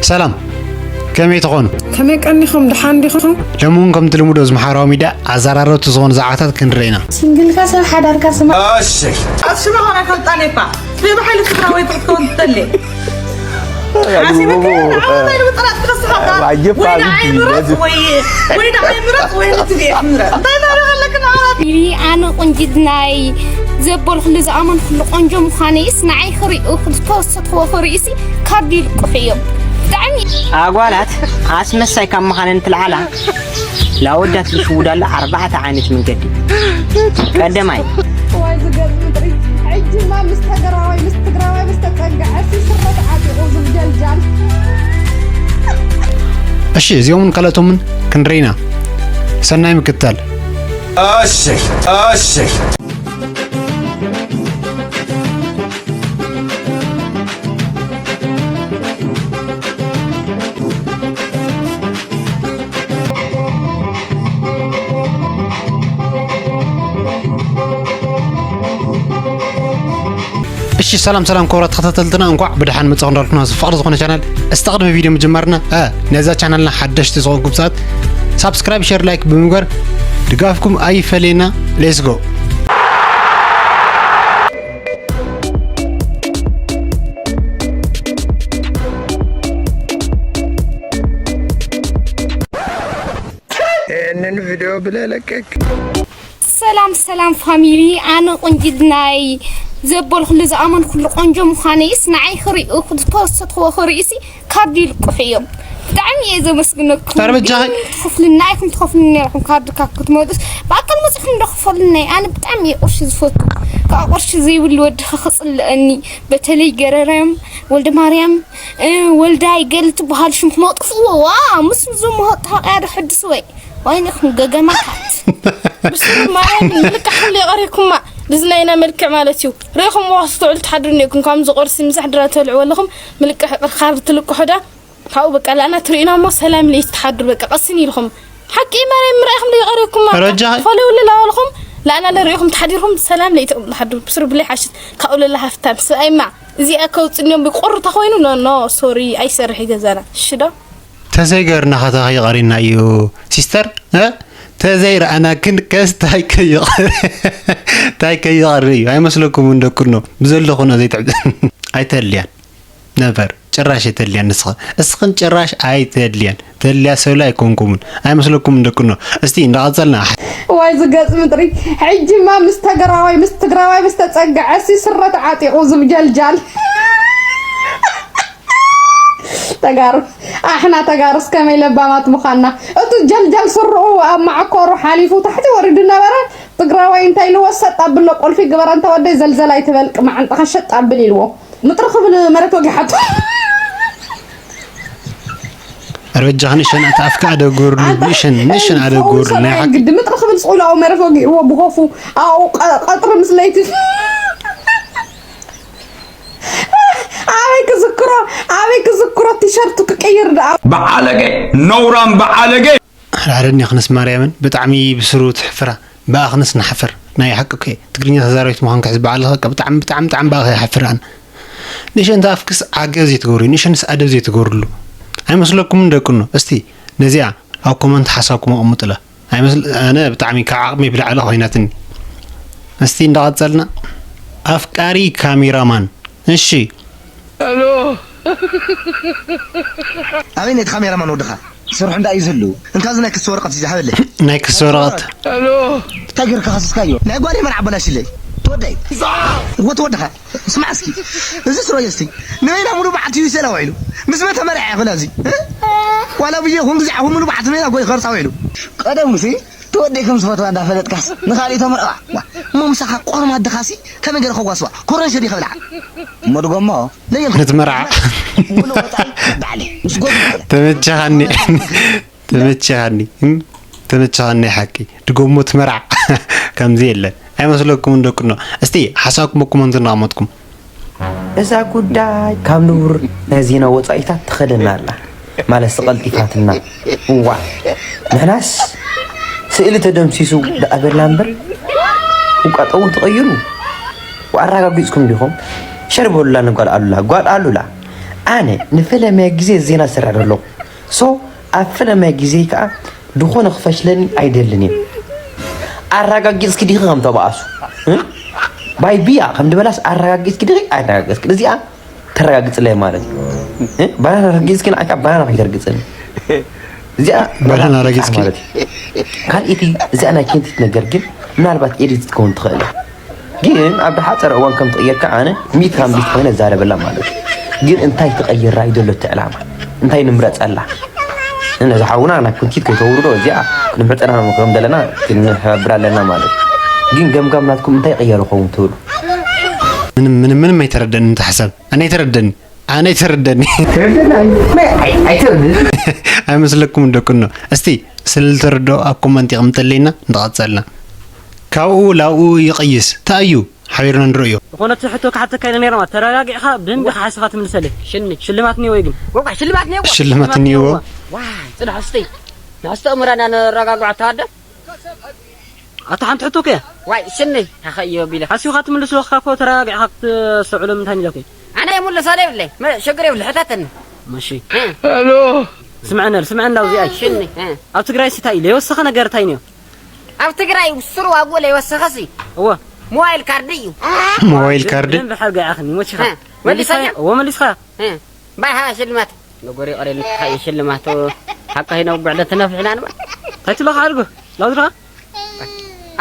ሰላም፣ ከመይ ትኾኑ? ከመይ ቀኒኹም? ደሓን ዲኹም? ሎሚ እውን ከምቲ ልሙድ ኣብዚ ማሕበራዊ ሚድያ ኣዘራረብቲ ዝኾኑ ዛዕባታት ክንርኢ ኢና። ሲንግልካ ሰብ ሓዳርካ ስማ። እሺ። ኣስማ ኾነ ፈልጣን እኳ ብባሕሊ ትግራወይቲ ክትከውን ትደሊ። ሓሲበካ ንዓወት ኣይልውጥራት ክስኻ። ኣየፋ ወይ ንዓይ ምረጽ ወይ፣ ወይ ንዓይ ምረጽ ወይ ንትቤት ምረጽ። እንታይ ታሪኽ ኣለክ ንዓወት? ኢሊ ኣነ ቁንጅናይ ዘበልኩሉ ዝኣመንኩሉ ቆንጆ ምዃነይስ ንዓይ ክሪኡ ዝተወሰድክዎ ክሪኡሲ ካብ ይልቅሑ እዮም። ብጣዕሚ ኣጓላት ኣስመሳይ ካብ ምዃነን ትልዓላ ላወዳት ዝሽውዳሉ ኣርባዕተ ዓይነት መንገዲ። ቀደማይ እዋይ ዝገርም ምድሪ። ሕጂማ ምስ ተገራዋይ ምስ ትግራዋይ ምስ ተጸግዐ ሲ ስረ ተዓጢቑ ዝብደልጃል። እሺ፣ እዚኦምን ካልኦቶምን ክንርኢ ኢና። ሰናይ ምክትታል። እሺ፣ እሺ። እሺ፣ ሰላም ሰላም ክቡራት ተኸታተልትና፣ እንኳዕ ብደሓን መጻኹም እንዳልኩና፣ እዚ ፍቕሪ ዝኾነ ቻናል። እስቲ ቅድሚ ቪድዮ ምጅማርና፣ እ፣ ነዛ ቻናልና ሓደሽቲ ዝኾንኩም ሰባት ሳብስክራይብ፣ ሼር፣ ላይክ ብምግባር ድጋፍኩም ኣይፈለየና። ሌትስ ጎ። ይህንን ቪድዮ ብለለቀቅ። ሰላም ሰላም ፋሚሊ፣ ኣነ ቁንጅናይ ዘበልኩሉ ዝኣመንኩሉ ቆንጆ ምዃነይስ ንዓይ ክሪኡ ዝተወሰድክዎ ክሪኡሲ ካርድ ይልቅሑ እዮም። ብጣዕሚ እየ ዘመስግነኩም። ኧረ በጃኺ። ግን ትኸፍሉና ኢኹም፣ ትኸፍሉና ኢኹም ካርድ ካብ ክትመጡስ ብኣካል መፂኹም ዶ ክፈሉና እዩ። ኣነ ብጣዕሚ እየ ቅርሺ ዝፈቱ። ካብ ቅርሺ ዘይብሉ ወዲ ከ ክፅልአኒ፣ በተለይ ገረራም ወልደ ማርያም፣ እ፣ ወልዳይ ገል ትበሃል ሽምኩም ኣጥፍእዎ። ዋ፣ ምስ እዞም መሆጥ ሃቃያ ዶ ሕድስወይ። ዋይንኹም ገገማታት። ብስሩ ማርያም ምልክዕ ሓምሊ የቐሪኩማ። ድዝናይና መልክዕ ማለት እዩ። ርኢኹም ዋስ ትውዕሉ ትሓድሩ እኒኦኩም። ከም ዝቆርሲ ምሳሕ ድራ ትበልዕዎ ኣለኹም። ምልክዕ ቅርኻር ትልቅሑ ዳ። ካብኡ በቃ ላና ትርእዩና እሞ ሰላም ለይቲ ትሓድሩ። በቃ ቀስን ኢልኹም። ሓቂ ማርያም ምርኣይኹም ለይቐሪኩማ። ረጃ። ፈለውለ ላዋልኹም ላና ለርእኹም ትሓዲርኩም ሰላም ለይቲ ትሓድሩ። ብስሩ ብለይ ሓሽት ካብኡ ለላ ሃፍታም። ስብኣይማ እዚኣ ከውፅእኒዮም ብቁርታ ኮይኑ፣ ኖ፣ ኖ፣ ሶሪ፣ ኣይሰርሕ ገዛና። እሺ ዶ? ተዘይገርና ኸታ ከይቐሪና እዩ፣ ሲስተር፣ እ? ተዘይረኣና ግን ከስ ታይ ከይቐ-፣ ታይ ከይቐሪ እዩ። ኣይመስለኩም እንደኩኖ ብዘለኹኖ ዘይትዕብ-፣ ኣይተልያን ነበር። ጭራሽ ኣይተልያን ንስኸ። እስኽን ጭራሽ ኣይተልያን። ተልያ ሰብለ ኣይኮንኩምን። ኣይመስለኩም እንደኩኖ። እስቲ እንዳቐጸልና። ዋይ ዝገጽ ምድሪ። ሕጂማ ምስ ተገራዋይ፣ ምስ ትግራዋይ ምስ ተጸግዐ ሲ ስረ ተዓጢቑ ዝብጀልጃል። ተጋሩ፣ ኣሕና ተጋሩስ ከመይ ለባማት ምዃንና። እቱ ጀልጀል ስርኡ ኣብ ማዕኮሩ ሓሊፉ ታሕቲ ወሪዱ ነበረ። ትግራዋይ እንታይ ኢልዎ? ሰጥ ኣብሎ ቁልፊ ግበራ እንተ ወደይ ዘልዘል ኣይትበል፣ ቅማዕ ዕንጥኻ ሸጥ ኣብል ኢልዎ። ምጥሪ ክብል መሬት ወጊሓቱ። ኧረ በጃኻ ንእሽተን ኣታ ኣፍካ ኣደጉርሉ፣ ኣንታ ንእሽተን፣ ንእሽተን ኣደጉርሉ፣ ናይ ሓቂ። ግዲ ምጥሪ ክብል ስቑሉ ኣብኡ መሬት ወጊእዎ ብኾፉ፣ ኣብኡ ቀ-፣ ቀጥሪ ምስ ለይቲ። ኣበይ ክዝክሮ፣ ኣበይ ክዝክሮ ቲሸርቱ ክቅይር ደኣ። በዓለገ፣ ነውራም በዓለገ። ሓዳሓደኒ ኣኽንስ ማርያምን ብጣዕሚ ብስሩ ትሕፍራ። ብኣኽንስ ንሓፍር። ናይ ሓቂ እኮ እየ። ትግርኛ ተዛራቢት ምዃንካ ሕዚ በዓል በቃ ብጣዕሚ፣ ብጣዕሚ፣ ብጣዕሚ ብኣኻ ይሓፍር ኣነ። ንእሽተን ኣፍክስ ዓገብ ዘይትገብሩ፣ ንእሽተንስ ኣደብ ዘይትገብሩሉ። ኣይመስለኩምን ደቅኖ? እስቲ ነዚኣ ኣብ ኮመንት ሓሳብኩም ኣቐምጡላ። ኣይመስል-፣ ኣነ ብጣዕሚ ካብ ዓቕመይ ብላዕሊ ኮይናትኒ። እስቲ እንዳቐጸልና። ኣፍቃሪ ካሜራማን። እሺ። ኣሎ። ኣበይ ነቲ ካሜራማን ወድኻ? ስርሑ እንዳ እዩ ዝህሉ። እንካ እዚ ናይ ክሲ ወረቐት እዩ ዝሃበለይ። ናይ ክሲ ወረቐት። ኣሎ። እንታይ ገይርካ ከሲስካዮ? ናይ ጓለይ መርዓ ኣበላሽለይ። ተወደይ። ወዲ ወድኻ። ስማዕ እስኪ፣ እዚ ስሮየስቲ ንበይና ሙሉ መዓልቲ እዩ ይሰላ ውዒሉ። ምስ መን ተመርዐ ይኾን እዚ? እ? ዋላ ብዬ ኩን ግዜ ዓኹም ሙሉ መዓልቲ ንበይና ጎይ ኸርጻ ውዒሉ። ቀደሙሲ ተወደይ ከም ዝፈትዋ እንዳፈለጥካስ ንኻልእ ተመርዐዋ። ዋ፣ እሞ ምሳኻ ቆርማ ኣድኻሲ ከመይ ገይረ ከጓስዋ? ኮረንሸ ዲኸ ብልዓ? እሞ ድጎሞ፣ ለየም ነቲ መርዓ። ሙሉ ወጻኢ ባዕለይ ምስ ጎዱ ይኸለ። ተመቸኻኒ። ተመቸኻኒ፣ እም? ተመቸኻኒ ሓቂ። ድጎሞ ትመርዓ። ከምዚ የለን። ኣይመስለኩምን ደቅኖ? እስቲ ሓሳብኩም ኣብ ኮመንት እናቐመጥኩም። እዛ ጉዳይ ካብ ንቡር ናይ ዜና ወጻኢታት ትኸደና ኣላ። ማለትሲ ቀልጢፋትና። እዋ። ንሕናስ ስእሊ ተደምሲሱ ደኣ በልና እምበር፣ ውቃጦ እውን ተቐይሩ። ኣረጋጊጽኩም ዲኹም? ሸር በሉላ ንጓል ኣሉላ። ጓል ኣሉላ። ኣነ ንፈለመ ግዜ ዜና ዝሰርሕ ዘለኹ። ሶ ኣብ ፈለመ ግዜ ከዓ ዝኾነ ክፈሽለኒ ኣይደልን እየ። ኣረጋጊፅኪ ዲኺ ከም ተባኣሱ ባይ ቢያ ከም ድበላስ ኣረጋጊፅኪ ዲኺ ኣረጋጊፅኪ እዚኣ ተረጋግፅለይ ማለት እዩ። ባናና ረጊፅኪ ንዓካ ባናና ከይተርግፅኒ እዚኣ ባናና ረጊፅኪ ማለት እዩ። ካልእቲ እዚኣ ናይ ኬንቲት ነገር ግን ምናልባት ኤዲት ክትከውን ትኽእል እያ። ግን ኣብ ዝሓፀረ እዋን ከም ትቕየር ከዓ ኣነ ሚእቲ ካብ ሚእቲ ኮይነ እዛረበላ ማለት እዩ። ግን እንታይ ትቐይራ እዩ ዘሎ እቲ ዕላማ? እንታይ ንምረፀላ? ነዚ ሓውና ናብ ክንቲት ከይተውርዶ እዚኣ ክንምሕፀና ከም ዘለና ክንሕብር ኣለና ማለት እዩ። ግን ገምጋም ናትኩም እንታይ ይቕየር ይኸውን ትብሉ? ምንም ምንም ምንም ኣይተረደንን እቲ ሓሳብ። ኣነ ኣይተረደኒ ኣነ ኣይተረደኒ ኣይመስለኩም ደቅኖ። እስቲ ስለልተረዶ ኣብ ኮመንት ይቕምጠለይና። እንዳቐጸልና ካብኡ ላብኡ ይቕይስ ተኣዩ ሓቢርና ንርእዮ። ዝኾነ እቲ ሕቶ ክሓተካ ኢለ ነይረ ማለት ተረጋጊዕካ ብደንቢ ክሓስኻ ትምልሰለይ። ሽኒ ሽልማት እኒኦ ወይ ግን? ወቃ ሽልማት እኒኦ። ሽልማት እኒኦ። ዋይ ጽናሕ እስቲ ንሕስቶ እምራና ነረጋግዖ ተዋደ። ኣታ ሓንቲ ሕቶ ከያ? ዋይ ሽኒ ታኸዮ ቢለ። ሓሲብካ ትምልስ ወካ እኮ ተረጋጊዕካ ክትሰዕሎ ምንታይ ኢለ እኮ። ኣነ የምልሶ ዘይብለይ ሽግር የብሉ ሕተተኒ። እሺ። ሄሎ። ስምዐና ስምዐና ኣብዚ ኣይ። ሽኒ። ኣብ ትግራይ እንታይ ኢለ የወሰኸ ነገር እንታይ እኒኦ? ኣብ ትግራይ ስሩ ዋግኡ ለይወሰኸሲ እወ። ሞባይል ካርድ እዩ። ሞባይል ካርድ? ብደንብ ሓርጋ ኢኻ ሞቺኻ። እ፣ መሊሰኛ? እወ መሊስኻ። እ፣ ባይ ሃ ሽልማት። ነገር ይቐረኒ፣ እንታይ ሽልማት? ሓቂ ኸይነውግዕ ዶ ትነፍሕና ንበል? እንታይ ትብለኻ ኣድጎ? ላውድኻ?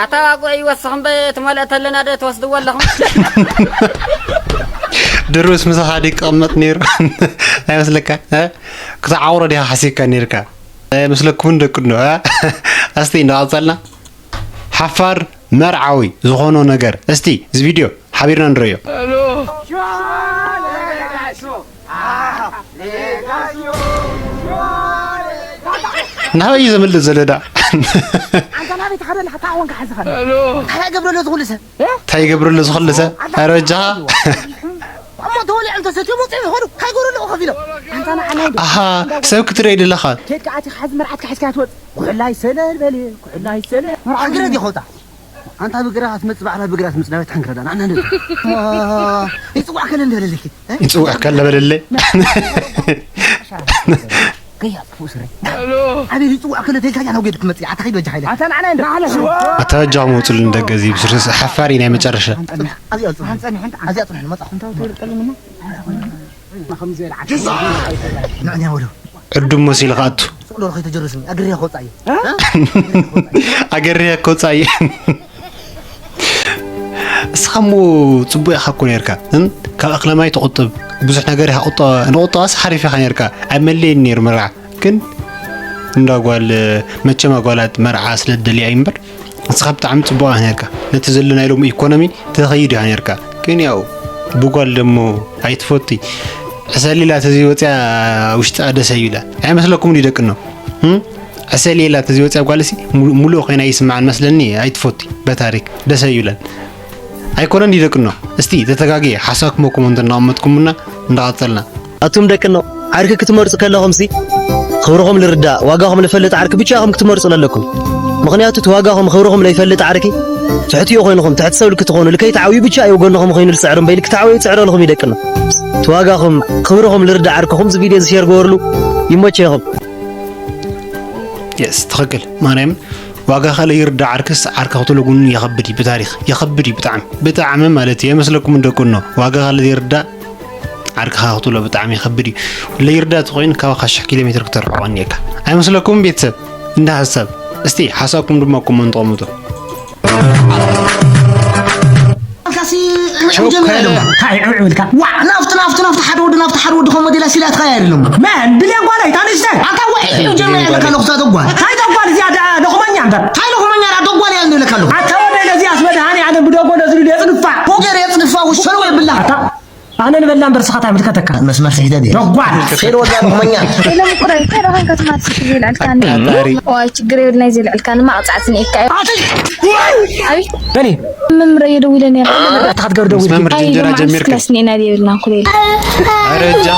ኣታ ዋግኡ ይወስኽ እምበ ትመልኦ ተለና ዶ ትወስድዎ ኣለኹም? ድሩስ ምሳኻ ድዩ ክቕመጥ ነይሩ? ኣይመስለካ? እ? ክትዓውሮ ዲኻ ሓሲብካ ነይርካ? ኣይመስለኩምን ደቂ እንዶ፣ እ? እስቲ እንዳቐጸልና፣ ሓፋር መርዓዊ ዝኾኖ ነገር፣ እስቲ እዚ ቪድዮ ሓቢርና ንርእዮ። ናበይ እዩ ዘምልጥ ዘሎ ደኣ? ኣንታ ናበይ ትኸደላ? እታ ወንካ ሓዝኻ። እንታይ ገብረሎ ዝኹሉ ሰብ? እንታይ ይገብረሉ ዝኽሉ ሰብ? ኣረ በጃኻ። እሞ ተወሊዖም ተሰትዮም ወፂኦም ይኸዱ። እንታይ ይገብሩ ኣለዉ ከፊሎም? ኣንታ ንዓና ኢሉ። ኣሃ፣ ሰብ ክትርኢ ደለኻ። ኬድካ ኣቲኻ ሓዚ መርዓትካ ሒዝካ ትወፅእ። ኩሕላይ ሰለል በል፣ ኩሕላይ ሰለል። መርዓዊ ግረ ዲኻ ወፃ? ኣንታ ብግራ ትመጽእ ባዕላ ብግራ ትመጽእ ናበይ ትሕንግረዳ? ንዓና ንብል። ይጽዋዕ ከለ እንደ በለለኪ። ይጽዋዕ ከለ በለለይ። ከያ ጽፉ ስረ። ኣቤት ይጽዋዕ ከለ ተይካያ ነው ገድክ መጽእ። ኣታ ኸይድ ወጃ ሓይለ። ኣታ ንዓና እንደ። ኣታ ወጃ መውጽሉ እንደገዚ ብስርስ ሓፋሪ ናይ መጨረሻ። ኣዚያ ጽኑ። ኣዚያ ጽኑ መጣ። ንዕኛ ወዶ። ዕዱም መሲሉ ክኣቱ። ሱቕ ዶ ከይተጀርስኒ? ኣግርያ ከውጻእ እየ። ኣገርያ ከውጻእ እየ። እስኻ እሞ ጽቡቕ ኢኻ እኮ ነርካ። እም? ካብ ኣኽለ ማይ ተቑጠብ። ብዙሕ ነገር ኢኻ ቁጠባ፣ ንቑጠባስ ሓሪፍ ኢኻ ነርካ። ኣይመለየን ነይሩ መርዓ። ግን እንዳ ጓል፣ መቸም ኣጓላት መርዓ ስለ ትደልያ እዩ እምበር፣ ንስኻ ብጣዕሚ ጽቡቕ ኢኻ ነርካ። ነቲ ዘሎ ናይ ሎሚ ኢኮኖሚ ተኸይድ ኢኻ ነርካ። ግን ያው ብጓል ደሞ ኣይትፈቱይ። ዕሰል ኢላ ተዘይወፅያ ውሽጣ ደስ ኣይብላ። ኣይመስለኩም ድዩ ደቂ ነው? እም? ዕሰል ኢላ ተዘይወፅያ ጓልሲ ሙሉ-፣ ሙሉእ ኮይና ይስምዓን መስለኒ ኣይትፈቱይ። በታሪክ ደስ ኣይብላን። ኣይኮነን ድዩ ደቂ ነው? እስቲ ተተጋግየ ሓሳብኩም ኮመንት እናቐመጥኩምና እንዳቐፀልና። ኣቱም ደቂ ነው ዓርኪ ክትመርጹ ከለኹምሲ ክብርኹም ልርዳእ ዋጋኹም ልፈልጥ ዓርኪ ብቻ ኢኹም ክትመርጹ ለለኩም። ምኽንያቱ እቲ ዋጋኹም ክብርኹም ለይፈልጥ ዓርኪ ትሕትኡ ኮይንኹም ትሕቲ ሰብ ልክትኾኑ ልከይትዓብዩ ብቻ እዩ ጎንኹም ኮይኑ ልጽዕር እምበይ ልክትዓብዩ ይጽዕረልኹም እዩ ደቂ ነው። እቲ ዋጋኹም ክብርኹም ልርዳእ ዓርክኹም እዚ ቪድዮ እዚ ሼር ገበርሉ ይመቸኹም። የስ ትኽክል ማርያም ዋጋ ካለ ይርዳእ ዓርክስ ዓርኪ ክትብሎ ግን የኸብድ እዩ ብታሪኽ የኸብድ እዩ ብጣዕሚ ብጣዕሚ ማለት እዩ የመስለኩም ደቂ ነው ዋጋ ካለ ይርዳእ ዓርክኻ ክትብሎ ብጣዕሚ ይኸብድ እዩ። ለይርዳእ ተኾይኑ ካባኻ ሽሕ ኪሎ ሜትር ክተርሕቖ እኒኤካ። ኣይመስለኩምን ቤተሰብ? እንደ ሓሳብ። እስቲ ሓሳብኩም ድማ ኮመንት ኣቐምጡ። ኣልካሲ ዑዕ ጀሚራ ደሞ። እንታይ ዑዕ ኢልካ? ዋዕ፣ ናፍቲ፣ ናፍቲ፣ ናፍቲ ሓደ ወዲ፣ ናፍቲ ሓደ ወዲ ከም ሞዴል ኣሲላትካ እያ ደሞ። መን? ብሌን ጓለይ፣ እታ ንእሽተይ? ኣታ ዋዕ፣ ዑዕ ጀሚራ ኢልካ ኣለኹ፣ እዛ ደጓል። እንታይ ደጓል እዚኣ ደኣ ደኹመኛ እምበር። እንታይ ደኹመኛ ደኣ ደጓል እያ እንብለካ ኣለኹ። ኣታ ወደይ ነዚኣስ መድሃኔ ዓለም ብደጎ ነዚ ኢሉ የጽንፋ። ፎገር የጽንፋ፣ ውሸሎ የብላ። ኣታ ኣነ ንበላ እምበር ስኻ እንታይ ምልከተካ? መስመር ስሒተ ድየ? ደጓል። ፌል ወጋ ቁመኛ። ፌለ ምቁራይ፣ እንታይ ደኣ ኮንካ ትማል ስልኪ ዘይልዕልካኒ? ኣጣሪ። ዋይ፣ ችግር የብልናይ ዘይልዕልካኒ፣ ማቕጻዕቲ ስኒኤካ እየ። ኣቲ! ኣቤት። በኒ። መምረየ ደዊለ ነይረ። ኣታ ክትገብር ደዊልኪ? ምስ መምህር ኣይ፣ ጀንጀራ ሎማዓንቲ ጀሚርክን? ክላስ ስኒኤና ድየ ይብልና ኩሉ ኢለ። ኣረ ጃ-፣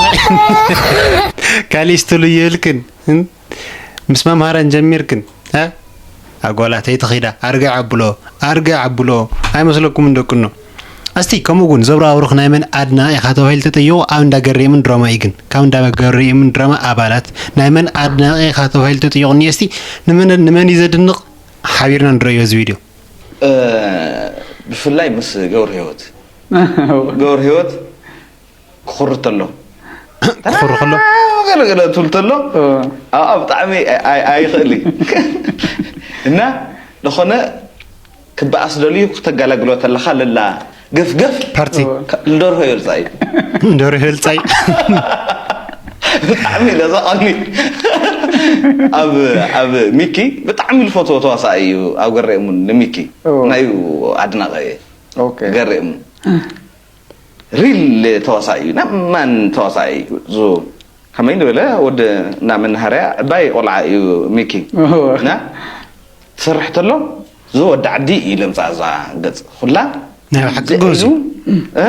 ካሊስትሉ ይብልክን? እም? ምስ መምሃረን ጀሚርክን? እ? ኣጓላት ኣይትኺዳ፣ ኣርግዕ ኣብሎ፣ ኣርግዕ ኣብሎ። ኣይመስለኩምን ደቅኖ? እስቲ ከምኡ እውን ዘብራብሩኽ ናይ መን ኣድናቒ ኢኻ ተባሂሉ ተጠይቑ፣ ኣብ እንዳ ገሬምን ድራማ እዩ ግን። ካብ እንዳ ገሬምን ድራማ ኣባላት ናይ መን ኣድናቒ ኢኻ ተባሂሉ ተጠይቑ እኒኤ። እስቲ ንመን፣ ንመን እዩ ዘድንቕ? ሓቢርና ንረእዮ እዚ ቪድዮ። እ፣ ብፍላይ ምስ ገብረ ህይወት። ገብረ ህይወት ክኹሪ ተሎ። ክኹሪ ከሎ? ገለ ገለ ትብል ተሎ። እ። ኣብኣ ብጣዕሚ ኣይ-፣ ኣይ-፣ ኣይኽእል እዩ። እና ዝኾነ ክበኣስ ደልዩ ክተገላግሎ ተለኻ ለላ ገፍገፍ ፓርቲ። እ። ከ-፣ ንደርሆ የልጻ እዩ። ንደርሆ የልጻ እዩ። ብጣዕሚ ለዛቐኒ። ኣብ፣ ኣብ ሚኪ ብጣዕሚ ልፈትዎ ተዋሳኢ እዩ። ኣብ ገሬ እሙን ንሚኪ እ። ናዩ ኣድናቒ እየ። ኦኬ። ገሬ እሙን። ሪል ተዋሳኢ እዩ። ናብ ማን ተዋሳኢ እዩ። ዙ ከመይ ንበለ ወዲ እና መናሃርያ ዕባይ ቆልዓ እዩ ሚኪ። እወ። እና ትሰርሕ ተሎ ዙ ወዲ ዓዲ እዩ ለምጻ እዛ ገጽ። ኩላ ናይ ሓቂ እዚ ጎዚ። እዩ። እ?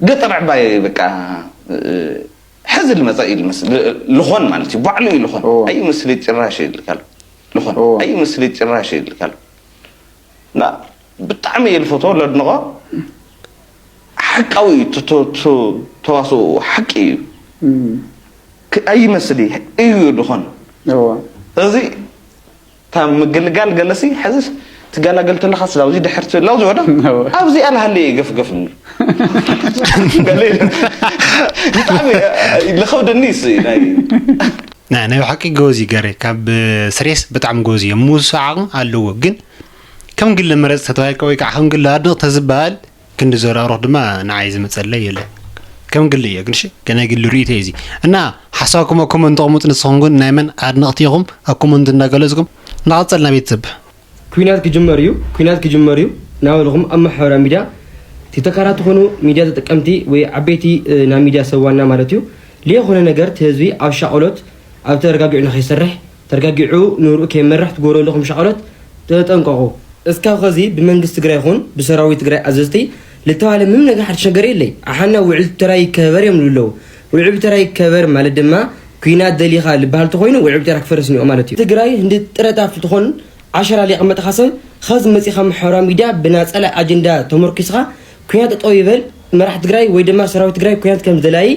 ገጠር ዕባይ በቃ፣ እ፣ ሕዚ ልመጸ እዩ ልመስ-፣ ል-፣ ልኾን ማለት እዩ። ባዕሉ እዩ ልኾን። እወ። ኣይመስሊ ጭራሽ እዩ ልካል። ልኾን። እወ። ኣይመስሊ ጭራሽ እዩ ልካል። እና ብጣዕሚ እየ ልፈትዎ ለድንቖ። ሓቃዊ እዩ። ተ-፣ ተ-፣ ተ-፣ ተዋስኦ ሓቂ እዩ። እም። ክ-፣ ኣይመስል እዩ። እዩ ድኾን። እወ። እዚ እታ ምግልጋል ገለሲ፣ ሕዚ ትገላገል ተለኻስ ላውዚ ድሕር ትብል ላውዚ ወደ እወ። ኣብዚኣ ልሃለ እየ ገፍገፍ እምኒ። ገለ ብጣዕሚ ልኸብደኒ እሱ እዩ ናይ ናይ፣ ናይ ብሓቂ ጎበዝ እዩ ገሬ። ካብ ስሬስ ብጣዕሚ ጎበዝ እዩ። ሙሱ ዓቕሚ ኣለዎ፣ ግን ከም ግሊ መረጽ ተተባሂልካ ወይ ከዓ ከም ግሊ ኣድንቕ ተዝበሃል ክንዲ ዘራርኽ ድማ ንዓይ ዝመጸለይ የለን። ከም ግሊ እየ፣ ግን እሺ፣ ከ ናይ ግሊ ርእይቶ እዩ እዚ። እና ሓሳብኩም ኣብ ኮመንት ተቕምጡ። ንስኹም ግን ናይ መን ኣድነቕቲ ኢኹም? ኣብ ኮመንት እንዳገለጽኩም ንቐጸልና ቤተሰብ። ኲናት ክጅመር እዩ፣ ኲናት ክጅመር እዩ እናበልኹም ኣብ ማሕበራዊ ሚድያ ቲክቶከራት ትኾኑ፣ ሚድያ ተጠቀምቲ ወይ ዓበይቲ፣ እ፣ ናይ ሚድያ ሰብ ዋና ማለት እዩ። ለይኾነ ነገር እቲ ህዝቢ ኣብ ሻቕሎት፣ ኣብ ተረጋጊዑ ንኸይሰርሕ፣ ተረጋጊዑ ንርኡ ከይመርሕ ትገብሩ ኣለኹም ሻቕሎት ተጠንቀቑ። እስካብ ኸዚ ብመንግስቲ ትግራይ ይኹን ብሰራዊት ትግራይ ኣዘዝቲ ልተባለ ምንም ነገር ሓድሽ ነገር የለይ። ኣሓና ውዕል ተራይ ይከበር እዮም ዝብሉ ኣለዉ። ውዕል ተራይ ይከበር ማለት ድማ ኲናት ደሊኻ ልበሃል ተኾይኑ ውዕል ተራ ክፈርስ እኒኦ ማለት እዩ። ትግራይ ህንዲ ጥረጣፍ ትኾን ዓሸራ ሊቐመጥኻ ሰብ ኸዚ መፂኻ ማሕበራዊ ሚድያ ብናፀላ ኣጀንዳ ተመርኪስኻ ኲናት ጠጠው ይበል፣ መራሕ ትግራይ ወይ ድማ ሰራዊት ትግራይ ኲናት ከም ዝደላዪ፣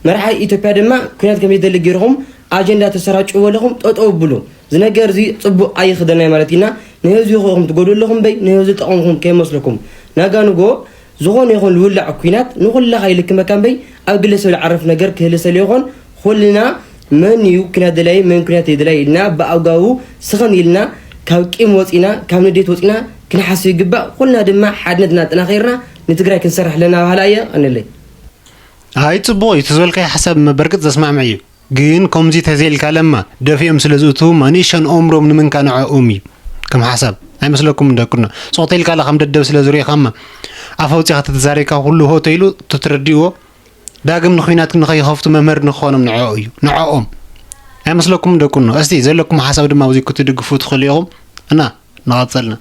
መራሕ ኢትዮጵያ ድማ ኲናት ከም ዘይደሊ ገይርኹም ኣጀንዳ ተሰራጭዎ ኣለኹም፣ ጠጠው ብሉ። እዚ ነገር እዚ ፅቡቕ ኣይኽደናይ ማለት ኢና። ንህዝቢ ኢኹም ትጎድኡ ኣለኹም እምበይ ንህዝቢ ጠቐምኹም ከይመስለኩም። ናጋ ንጎ ዝኾነ ይኹን ዝውላዕ ኲናት ንኹላኻ ይልክመካ እምበይ ኣብ ግለሰብ ዝዓርፍ ነገር ክህልሰል ይኾን። ኩልና መን እዩ ኲናት ደላዪ፣ መን ኲናት ደላዪ ኢልና ብኣጋኡ ስኽን ኢልና ካብ ቂም ወፂና፣ ካብ ንዴት ወፂና ክንሓስብ ይግባእ። ኩልና ድማ ሓድነትና ኣጠናኺርና ንትግራይ ክንሰርሕ ኣለና በሃላ እየ። ቀንለይ። ኣይ፣ ጽቡቕ እዩ፣ እቲ ዝበልካዮ ሓሳብ እመ በርግጽ ዘስማዕምዕ እዩ። ግን ከምዚ ተዘይልካ ለማ፣ ደፊኦም ስለ ዝእትዉ፣ ማኒሸን ኦምሮም ንምንካ ንዕኦም እዩ። ከም ሓሳብ፣ ኣይመስለኩምን ደቅኖ? ጾቕተ ኢልካ ለ ከም ደደብ ስለ ዝርእኻማ፣ ኣፍ ኣውጺኻ ተተዛሪብካ ኩሉ ሆቶ ኢሉ ተትረድእዎ፣ ዳግም ንኹናት ንኸይኸፍቱ መምህር ንክኾኖም ንዕኦ እዩ። ንዕኦም። ኣይመስለኩምን ደቅኖ? እስቲ ዘለኩም ሓሳብ ድማ ኣብዚ ክትድግፉ ትኽእሉ ኢኹም። እና ንቐጸልና።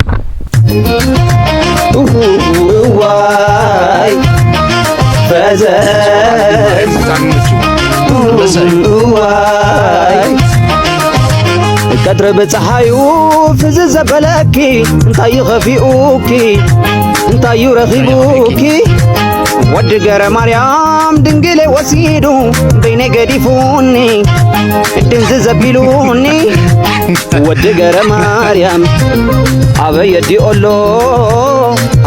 እዋይ ፈዘዝ፣ እዋይ ቀትሪ ብፀሓዩ ፍዝዝ ዘበለኪ፣ እንታይ እዩ ኸፊኡኪ? እንታይ እዩ ረኺቡኪ? ወዲ ገረ ማርያም ድንግለይ ወሲዱ፣ በይነይ ገዲፉኒ፣ ድንዝዝ ኣቢሉኒ። ወዲ ገረ ማርያም ኣበይ ኣዲኡ ኣሎ?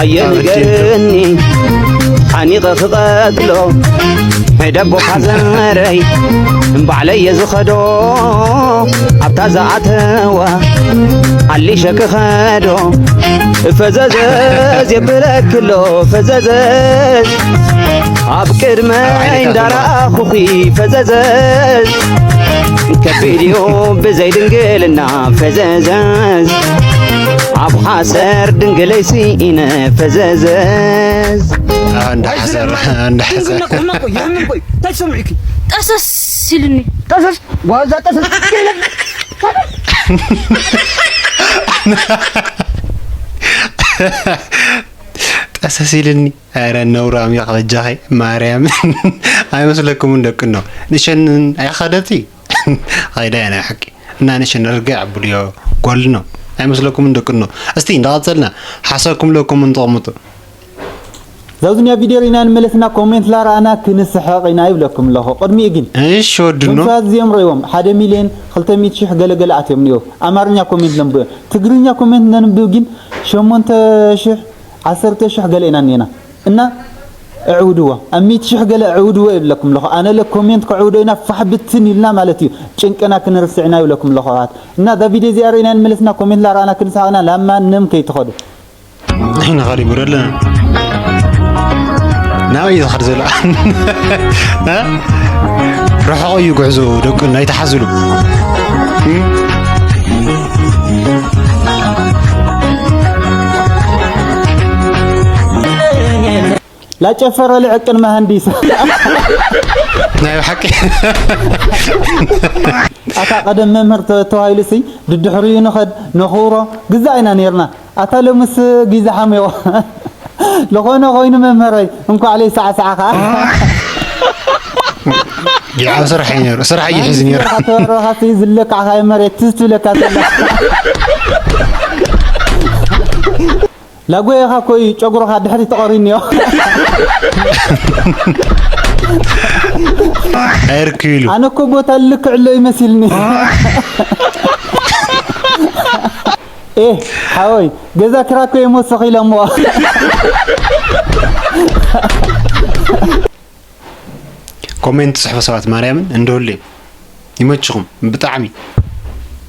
ኣየ ንገርኒ፣ ሓኒቐ ክቐትሎ፣ ሕደቦ ሓዘረይ፣ እምባዕለየ ዝኸዶ፣ ኣብታ ዝኣተዋ፣ ኣሊሸ ክኸዶ። ፈዘዘዝ የብለክሎ፣ ፈዘዘዝ ኣብ ቅድመይ እንዳረኣኹኺ፣ ፈዘዘዝ ከቢድ እዩ ብዘይ ድንግልና፣ ፈዘዘዝ ኣብ ሓሰር ድንግለይ ስኢነ፣ ፈዘዘዝ። ኣንዳ ሓሰር፣ ኣንዳ ሓሰር። ድንግልና ሕማም እኮ፣ የሕምም እኮ እዩ። እንታይ ትሰምዒ እኪ? ጠሰስ ኢሉኒ። ጠሰስ? ጓዛ ጠሰስ? ጠሰስ ኢልኒ። ኧረ ነውራም ኢኻ በጃኺ ማርያም። ኣይመስለኩምን ደቅኖ? ንሸን ኣይኸደቲ? ኸይዳ እያ ናይ ሓቂ። እና ንሸን ርግዕ ኣብልዮ ጓልኖ። ኣይመስለኩምን ደቅኖ? እስቲ እንዳቐጸልና ሓሳብኩም ለኩም እንተቕምጡ። ዛብዝንያ ቪድዮ ርኢና ንመለስና ኮሜንት ላረኣና ክንስሕቕ ኢና ይብለኩም ኣለኹ። ቅድሚኡ ግን እሺ ወድኖ። ቶም ሰባት እዚኦም ርእዎም ሓደ ሚልዮን ክልተ ሚእቲ ሽሕ ገለ ገለ ኣትዮም እኒኦ። ኣማርኛ ኮሜንት ለንብብ። ትግርኛ ኮሜንት ነንብብ ግን ሸሞንተ ሽሕ ዓሰርተ ሽሕ ገለ ኢና እኒኤና። እና እዕውድዎ። ኣብ ሚእቲ ሽሕ ገለ እዕውድዎ ይብለኩም ኣለኹ። ኣነ ለ ኮሜንት ከዕውዶ ኢና ፋሕ ብትን ኢልና ማለት እዩ። ጭንቅና ክንርስዕ ኢና ይብለኩም ኣለኹ ኣሕዋት። እና እዛ ቪድዮ እዚኣ ርኢና ንመለስና ኮሜንት ላረኣና ክንስሕቕ ኢና። ላማንም ከይትኸዱ። ኣይንኸድ ይብረልና። ናበይ እዩ ዝኸድ ዘሎ? እ? ርሑቕ እዩ ጉዕዞ ደቂ ናይተሓዝሉ። ላጨፈረ ልዕቅን መሃንዲስ። ናይ ብሓቂ። ኣታ ቀደም መምህር ተ-፣ ተባሂሉ ሲ ድድሕሪኡ ንኸድ ነኽብሮ ግዛእ ኢና ነርና። ኣታ ሎምስ ግዜ ሓሜዋ። ዝኾነ ኮይኑ መምህረይ፣ እንኳዕ ለይሰዓሰዓኻ። ይዓ ስራሕ እዩ ነይሩ፣ ስራሕ እዩ ሒዙ ነይሩ። ኣንተ ወረኻ ሲ ዝለካዕኻ መሬት ትዝ ትብለካ ዘላ። ላጎየኻ ኮይ ጨጉሮኻ ድሕሪ ተቐሪኒዮ። ኣይርክብ ኢሉ። ኣነ እኮ ቦታ ልክዕ ኣሎ ይመሲልኒ። ኤ ሓወይ፣ ገዛ ክራይ እኮ እዮም ወሰኺ ኢሎምዎ። ኮሜንት ትጽሕፉ ሰባት ማርያምን እንደሁሌም ይመችኹም። ብጣዕሚ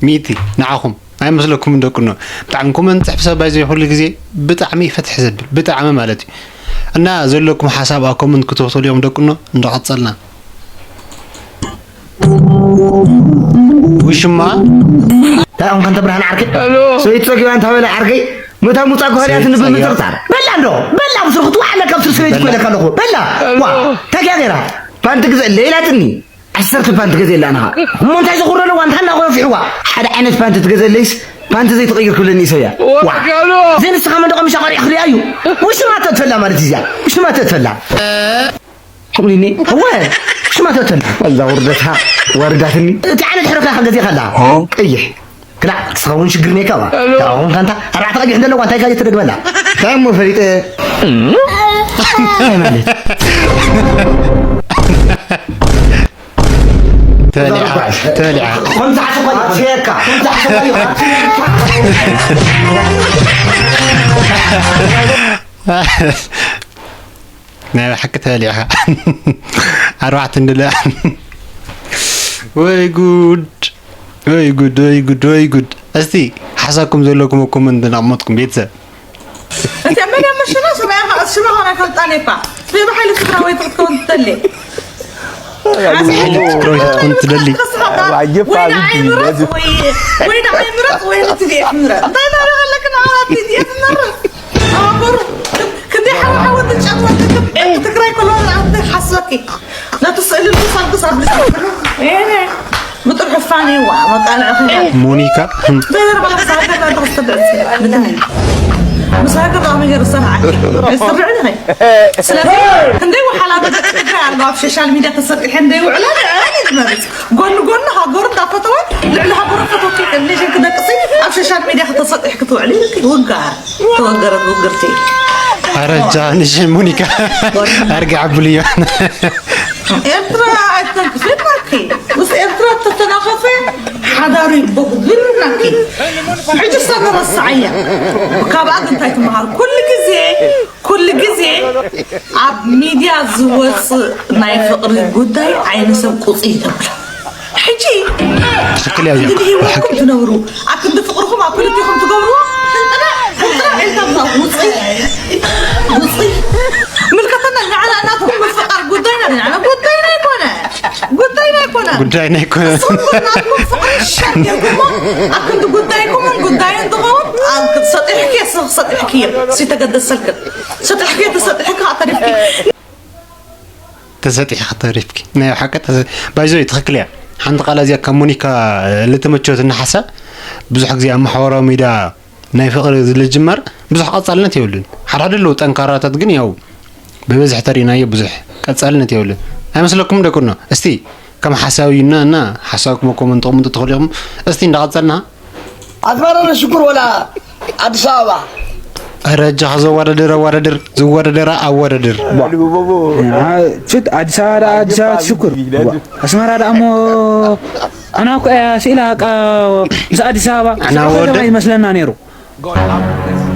ሚእቲ ንዓኹም ኣይመስለኩምን ደቅኖ። ብጣዕሚ ኮሜንት ትጽሕፉ ሰብ ባይዘ ኩሉ ግዜ ብጣዕሚ ፍትሕ ዘብል ብጣዕሚ ማለት እዩ። እና ዘለኩም ሓሳብ ኣብ ኮሜንት ክትወስዱ እዮም ደቅኖ። እንዳቐጸልና ውሽማ እንታይ ኾንካ እንተ ብርሃን ዓርከይ? ሄሎ። ሰበይቲ ጸጊባ እንታ በለ ዓርከይ? መታ ሙጻ ጓህርያት ሰበይቲ ጸጊባ። ብምጥርጣር። በላ እንዶ፣ በላ ምስሉ ክትዋዕ ኣለካ፣ ምስሉ ሰበይቲ በላ። ኮይነካ ኣለኹ። በላ። ሄሎ። ዋ፣ እንታይ እያ ገይራ? ፓንቲ ግዘ ለይላ ጥኒ። ዓሰርተ ፓንቲ ገዘ የላ ንኻ። እሞ እንታይ ዘኹሮ ኣለዋ? እንታይ እናኾነ ፊሕዋ? ሓደ ዓይነት ፓንቲ ትገዘለይስ፣ ፓንቲ ዘይትቐይር ክብለኒ ሰብያ። ዋ። ዋ። ሄሎ። ዘይ ንስኻ መንደቕ ምሻ ቀሪዕ ክሪኣ እዩ። ውሽማ ተትፈላ ማለት እዩ እዚኣ። ውሽማ ተትፈላ። ሕቑኒኒ፣ እወ፣ ሽማ ተተን። ወላ ውርደታ፣ ወርዳትኒ። እቲ ዓይነት ሕርካ ከገዜ ከላ። ሆ? ቀይሕ። ክላዕ፣ ትስኸውን ሽግር ኔካ ዋ። ሄሎ። ታኹም ካንታ፣ ኣርባዕተ ቀይሕ እንደለዋ፣ እንታይ ካየ ትደግመላ? ታሞ ፈሊጠ። እንታይ ማለት? ተበሊዓ፣ ተበሊዓ። ከምዚ ሓሰባ ይኾን። ኣፍየካ። ከምዚ ሓሰባ ይኾን። ናይ ብሓቂ ተበሊዕኻ። ኣርባዕተ እንድለ። ወይ ጉድ፣ ወይ ጉድ፣ ወይ ጉድ፣ ወይ ጉድ። እስቲ ሓሳብኩም ዘለኩም ኮመንት እናቕመጥኩም ቤተሰብ። እቲ መን መሽና ሰማያ ሽማ ሆነ ፈልጣኔ እኳ። ብሓይሊ ትግራወይቲ ክትከውን ትደሊ። ብሓይሊ ትግራወይቲ ክትከውን ትደሊ። ወይ ንዓይ ምረጽ ወይ፣ ወይ ንዓይ ምረጽ ወይ ንትዲኤፍ ምረጽ። እንታይ ታሪኽ ኣለክ ንዓኻ ትዲኤፍ ትመርጽ? ኣቦር፣ ክንደይ ሓወሓወ ትጫወት ትክብ፣ ትግራይ ኮሎና ኣንቲ ሓስበኪ። ነቲ ስእሊ ልሳንክስ ኣብ ልሳንክ። ኤሄ፣ ምጥር ሕፋን እዩ፣ ዋ፣ መቃልዕኺ። ሞኒካ። እንታይ ዘረባ ሳገር ተኽስተደስ። ብታይ። ምስ ሃገር ኣብ ነገር ዝሰርዓኪ። ዝስርዕ ድኸ? ስለዚ፣ ክንደይ ወሓላ ደቂ ትግራይ ኣለዋ ኣብ ሶሻል ሚድያ ተሰጢሐን ዘይውዕላ፣ ኣነ ዝመርጽ። ጎኒ ጎኒ ሃገሩ እንዳፈተወ፣ ልዕሊ ሃገሩ ፈተወኪ፣ ክንደይ ሸንክ ደቅሲ ኣብ ሶሻል ሚድያ ከተሰጢሕ ክትውዕሊ፣ ውጋር። ተወገረት ውግርቲ። ኣረ ጃንሽ ሞኒካ ኣርግዓ ብልዮ። ኤርትራ ኣይተንክፈናኪ። ምስ ኤርትራ እተተናኸፈ ሓዳሩ ይበጉ ብልናኪ። ሕጂ እሳ ንረስዓያ። ካብኣ ግን እንታይ ትመሃር? ኩሉ ግዜ፣ ኩሉ ግዜ ኣብ ሚድያ ዝወፅእ ናይ ፍቕሪ ጉዳይ ዓይኒ ሰብ ቁፅይ ተብሎ። ሕጂ ትኽክል እያ። ኣብ ክንዲ ህይወትኩም ትነብሩ፣ ኣብ ክንዲ ፍቕርኹም ኣብ ክልቲኹም ትገብርዎ፣ ህንጥራ፣ ህንጥራ ኢልካ ምሳት ውፅእ፣ ውፅእ። ምልከተና ንዓና እናትኩም ምፍቓር ጉዳይና፣ ንዓና ጉዳይና ኣይኮነ፣ ጉዳይና ኣይኮነ። ጉዳይና ኣይኮነ። ንስኹም ግን ናትኩም ፍቕሪ ሸር ጌርኩሞ፣ ኣብ ክንዲ ጉዳይኩምን ጉዳይን ዝኸውን፣ ኣብ ሰጢሕኪ፣ ሰጢሕኪ፣ ሲተገደሰልክን። ሰጢሕኪ፣ ተሰጢሕኪ፣ ኣተሪፍኪ። ተሰጢሕኪ ተሪፍኪ። ናይ ሓቂ ተሰ-፣ ባይዞይ ትኽክል እያ። ሓንቲ ቃል እዚኣ ካብ ሞኒካ፣ እ፣ ልተመቸወትኒ ሓሳብ ብዙሕ ግዜ ኣብ ማሕበራዊ ሚድያ ናይ ፍቕሪ ዝልጅመር ብዙሕ ቀጻልነት የብሉን። ሓድሓደ ኣለዉ ጠንካራታት ግን ያው ብብዝሒ ተሪእናዮ ብዙሕ ቀጻልነት የብሉን። ኣይመስለኩም ደቅኖ? እስቲ ከም ሓሳብ እዩና እና ሓሳብኩም ኮመንት ተቕምጡ ትኽእሉ ኢኹም። እስቲ እንዳቐጸልና ኣስመራ ዶ ሽኩር ወላ ኣዲስ ኣበባ? ኧረ እጃኻ ዘዋዳድር ኣዋዳድር፣ ዝዋዳደራ ኣዋዳድር። ዋ። አ፣ ችት፣ ኣዲስ ኣበባ ደኣ ኣዲስ ኣበባ ትሽኩር። ዋ። ኣስመራ ደኣ እሞ ኣና እኮ እያ ስኢላ፣ በቃ፣ ምስ ኣዲስ ኣበባ፣ ኣና ምስ ኣዲስ ኣበባ ወደ- ይመስለና ነይሩ።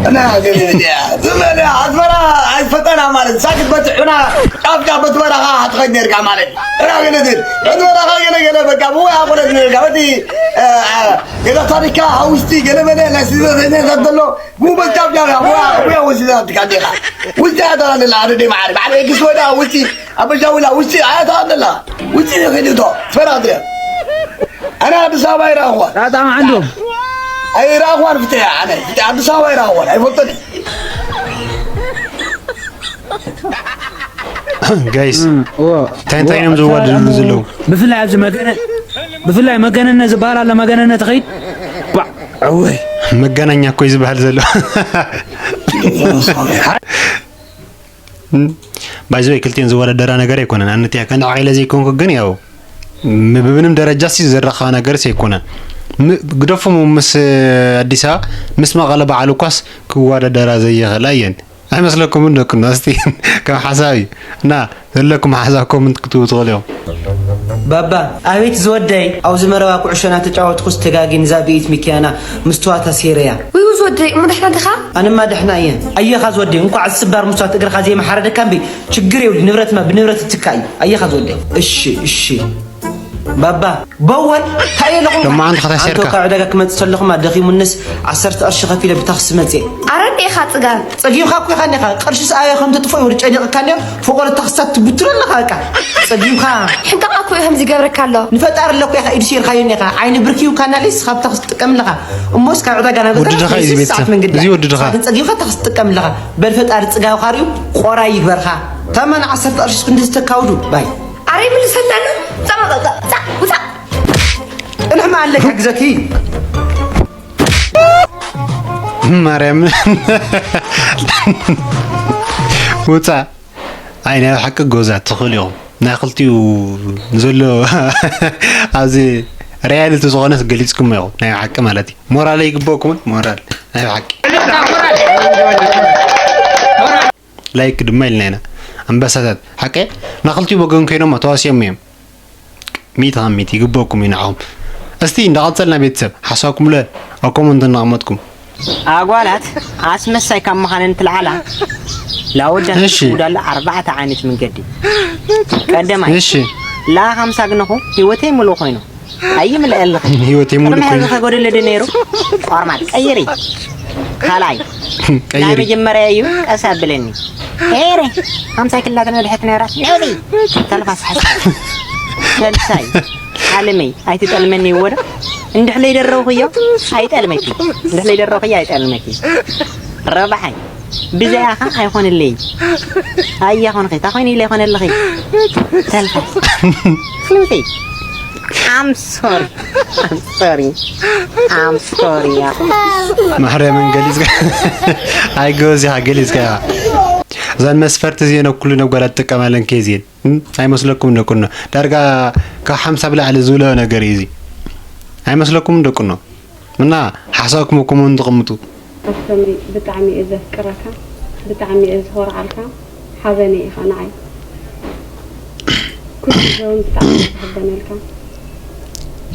እና ግን እዚኣ፣ ዝም በል፣ ኣስመራ ኣይትፈልጠና ማለት፣ ሳክት በትሑና፣ ጫፍ ጫፍ በቲ በረኻ ክትኸይድ ነርካ ማለት። እና ግን እዚ፣ በቲ በረኻ ገለ ገለ በቃ፣ ብኡ ኣቑረት ነርካ፣ በቲ፣ እ፣ እ፣ ገለ ታሪካ፣ ኣብ ውሽጢ ገለ መለ፣ ናይ ስደተኛታት ዘሎ፣ ብኡ በቲ ጫፍ ጫፍ፣ ብኡ፣ ብኡ ወሲዳ ትካ ዲኻ። ውሽጢ ኣያ ተራ ዘላ፣ ኣደ ደይ መዓሪ፣ በዓል ኤክስ ወዳ ውሽጢ፣ ኣበሻ ውላ ውሽጢ ኣያ ተራ ዘላ። ውሽጢ ይኸይድ እቶ፣ ትፈራ ትሪያ። ኣነ ኣዲስ ኣበባ ኣይረኣኹዋን። ጣጣ ዓንዶም። ኣይረኣኹዋን ፍትያ፣ ኣነ ፍትያ ኣዲስ ኣበባ ኣይረኣኹዋን፣ ኣይፈልጦን። ጋይስ፣ እም፣ እዎ። እንታይ እንታይ እዮም እዎ፣ ዝዋደድሉ እሞ ዘለዉ? ብፍላይ ኣብዚ መገነ-፣ ብፍላይ መገነነ ዝበሃል ኣሎ፣ መገነነ ትኸይድ? ባ-፣ እወይ። መገናኛ እኮ እዩ ዝበሃል ዘሎ። ባይዘወይ ክልቲኤን ዝወዳደራ ነገር ኣይኮነን። ኣነትያ ከንዲ ዓቂለ ዘይኮንኩ ግን ያው ም-፣ ብምንም ደረጃ ሲ ዝራኸባ ነገርስ ኣይኮነን። ም-፣ ግደፎም ምስ ኣዲስ ኣበባ፣ ምስ መቐለ በዓል እኳስ ክወዳደራ ዘይኽእላ እየን። ኣይመስለኩምን ደቅኖ? እስቲ ከም ሓሳብ እዩ። እና ዘለኩም ሓሳብ ኮመንት ክትህቡ ትኽእሉ ኢኹም። ባባ፣ ኣቤት ዝወደይ፣ ኣብዚ መረባ ኩዕሾ እናተጫወትኩስ ተጋጊ ንዛ ብኢት ሚኪያና ምስትዋታ ሴረያ። ውይ ዝወደይ፣ እሞ ደሕና ዲኻ? ኣነማ ደሕና እየ። ኣየኻ ዝወደይ፣ እንኳዕ ዝስባር ምስትዋት እግርኻ ዘይመሓረደካ እምቢ፣ ችግር የብሉ፣ ንብረትማ ብንብረት ይትካእ እዩ። ኣየኻ ዝወደይ። እሺ፣ እሺ። ባባ፣ በወል፣ እንታይ ኣለኹ? ሎማዓንቲ ከተሲርካ። ኣንተ ካብ ዕዳጋ ክመጽእ ከለኹማ ደኺሙንስ ዓሰርተ ቅርሺ ከፊለ ብታክሲ መጽኤ። ኣረ እንዴ ኢኻ ጽጋብ? ጸጊብካ እኮ ኢኻ እንዴኻ። ቅርሺስ ኣበይ ከም ተጥፎ ይውል ጨኒቕካ እንዴ፣ ፎቆሎ ታክስታት ትብትሎ ኣለኻ በቃ። ጸጊብካ። ሕንቃቕ እኮ እዩ ከምዚ ይገብረካ ኣሎ። ንፈጣሪ ኣለኩ ኢኻ ኢዱ ሴርካዮ እንዴኻ። ዓይኒ ብርኪ እዩ ካናሊስ ካብ ታክሲ ትጥቀም ኣለኻ። እሞስ ካብ ዕዳጋ ናብ ወዲ ገጠር ድኻ እዩ እዚ ሜትር ቤተሰብ። ሰዓት መንገዲ እዚ እያ። ወዲ ድኻ። ንስኻ ግን ጸጊብካ ታክሲ ትጥቀም ኣለኻ። በል ፈጣሪ ጽጋብካ ርእዩ ቆራይ ይግበርካ። ተመን ዓሰርተ ቅርሺስ ክንዲ ዝተካውዱ ባይ። ኣረ ይምልሰልና ኣሎ። ጻ-፣ ጻ-፣ ጻ-፣ ውጻእ። ጥንሕማ ኣለካ ግዘኪ። ማርያም። ውጻእ። ኣይ፣ ናይ ሓቂ ጎዛ ትኽእሉ ኢኹም። ናይ ክልቲኡ ንዘሎ ኣብዚ ሪያሊቲ ዝኾነስ ገሊጽኩሞ ኢኹም። ናይ ሓቂ ማለት እዩ። ሞራል ይግበእኩምን ሞራል። ናይ ሓቂ። ላይክ ድማ ኢልና ኢና። ኣንበሳታት። ሓቂ? ናክልቲኡ ወገን ኮይኖም ተዋሲኦም እዮም። ሚእቲ ካብ ሚእቲ ይግበኩም እዩ ንዓኹም። እስቲ እንዳቐጸልና ቤተሰብ፣ ሓሳብኩም ለ ኣብ ኮመንት እናቐመጥኩም። ኣጓላት ኣስመሳይ ካብ ምዃነን ትልዓላ፣ ላወዳት እሺ። ትውዳላ ኣርባዕተ ዓይነት መንገዲ። ቀደማይ፣ እሺ። ላ ሃምሳ ግነኹ ህይወተይ ምሉእ ኮይኑ። ኣይምልአልኺ። ህይወት የሙሉ ቅድሚ ሕዚ ኮይኑ። ከጎደለ ዶ ነይሩ? ቆርማጥ ቀይሪ። ካልኣይ፣ ቀይሪ። ናይ መጀመርያ እዩ፣ ቀስ ኣብለኒ። ኤረ፣ ሃምሳ ኪላ ተነድሐት ነይራ። ነውሪ። ተልፋስ ሓሳብ። ሰልሳይ፣ ዓለመይ፣ ኣይትጠልመኒ ይወዶ። እንድሕለይ ደረውኽዮ፣ ኣይጠልመኪ። እንድሕለይ ደረውኽዮ፣ ኣይጠልመኪ። ረባሓይ፣ ብዘያኻ ኣይኾንለይ። ኣይኾንኺ፣ ታኾይኒ ኢለ ይኾነልኺ። ተልፋስ። ፍልምተይ። I'm sorry. I'm sorry. I'm sorry. ማሕረምን ገሊጽካ። ኣይ፣ ጎበዝ ኢኻ፣ ገሊጽካ ኢኻ። እዘን መስፈርቲ እዚኤን ኩሉ ነጓላት ትጥቀማለን ከይዚኤን። እም? ኣይመስለኩም ደቁኖ? ዳርጋ ካብ ሓምሳ ብላዕሊ ዝብሎ ነገር እዩ እዚ። ኣይመስለኩም ደቁኖ? እና ሓሳብኩም ኮመንት ተቐምጡ። ኣስተምሪ፣ ብጣዕሚ እየ ዘፍቅረካ፣ ብጣዕሚ እየ ዝኾርዓልካ፣ ሓበነይ ኢኻ ንዓይ። ኩሉ ግዜ እውን ብጣዕሚ እየ ዝሕበነልካ።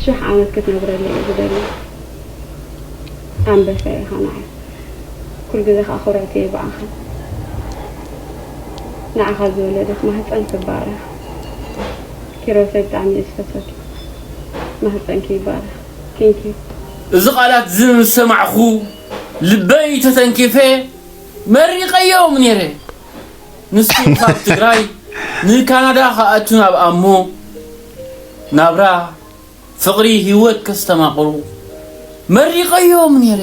ሽሕ ዓመት ክትነብረለይ እየ ዝደሊ። ኣንበሳ ኢኻ ንዓይ። ኩሉ ግዜ ከዓ ኩርዕቲ እየ ብኣኻ። ንዓኻ ዝወለደት ማህፀን ትባረኽ። ኪሮሰይ ብጣዕሚ እየ ዝፈትወኪ። ማህፀንኪ ይባረኽ። Thank you። እዚ ቃላት እዚ ምስ ሰማዕኹ ልበይ ተተንኪፈ መሪቐዮም ነይረ። ንሱ ካብ ትግራይ ንካናዳ ክኣቱ ናብ ኣሞ ናብራ ፍቕሪ ህይወት ከስተማቕሩ መሪቐዮም ነይረ።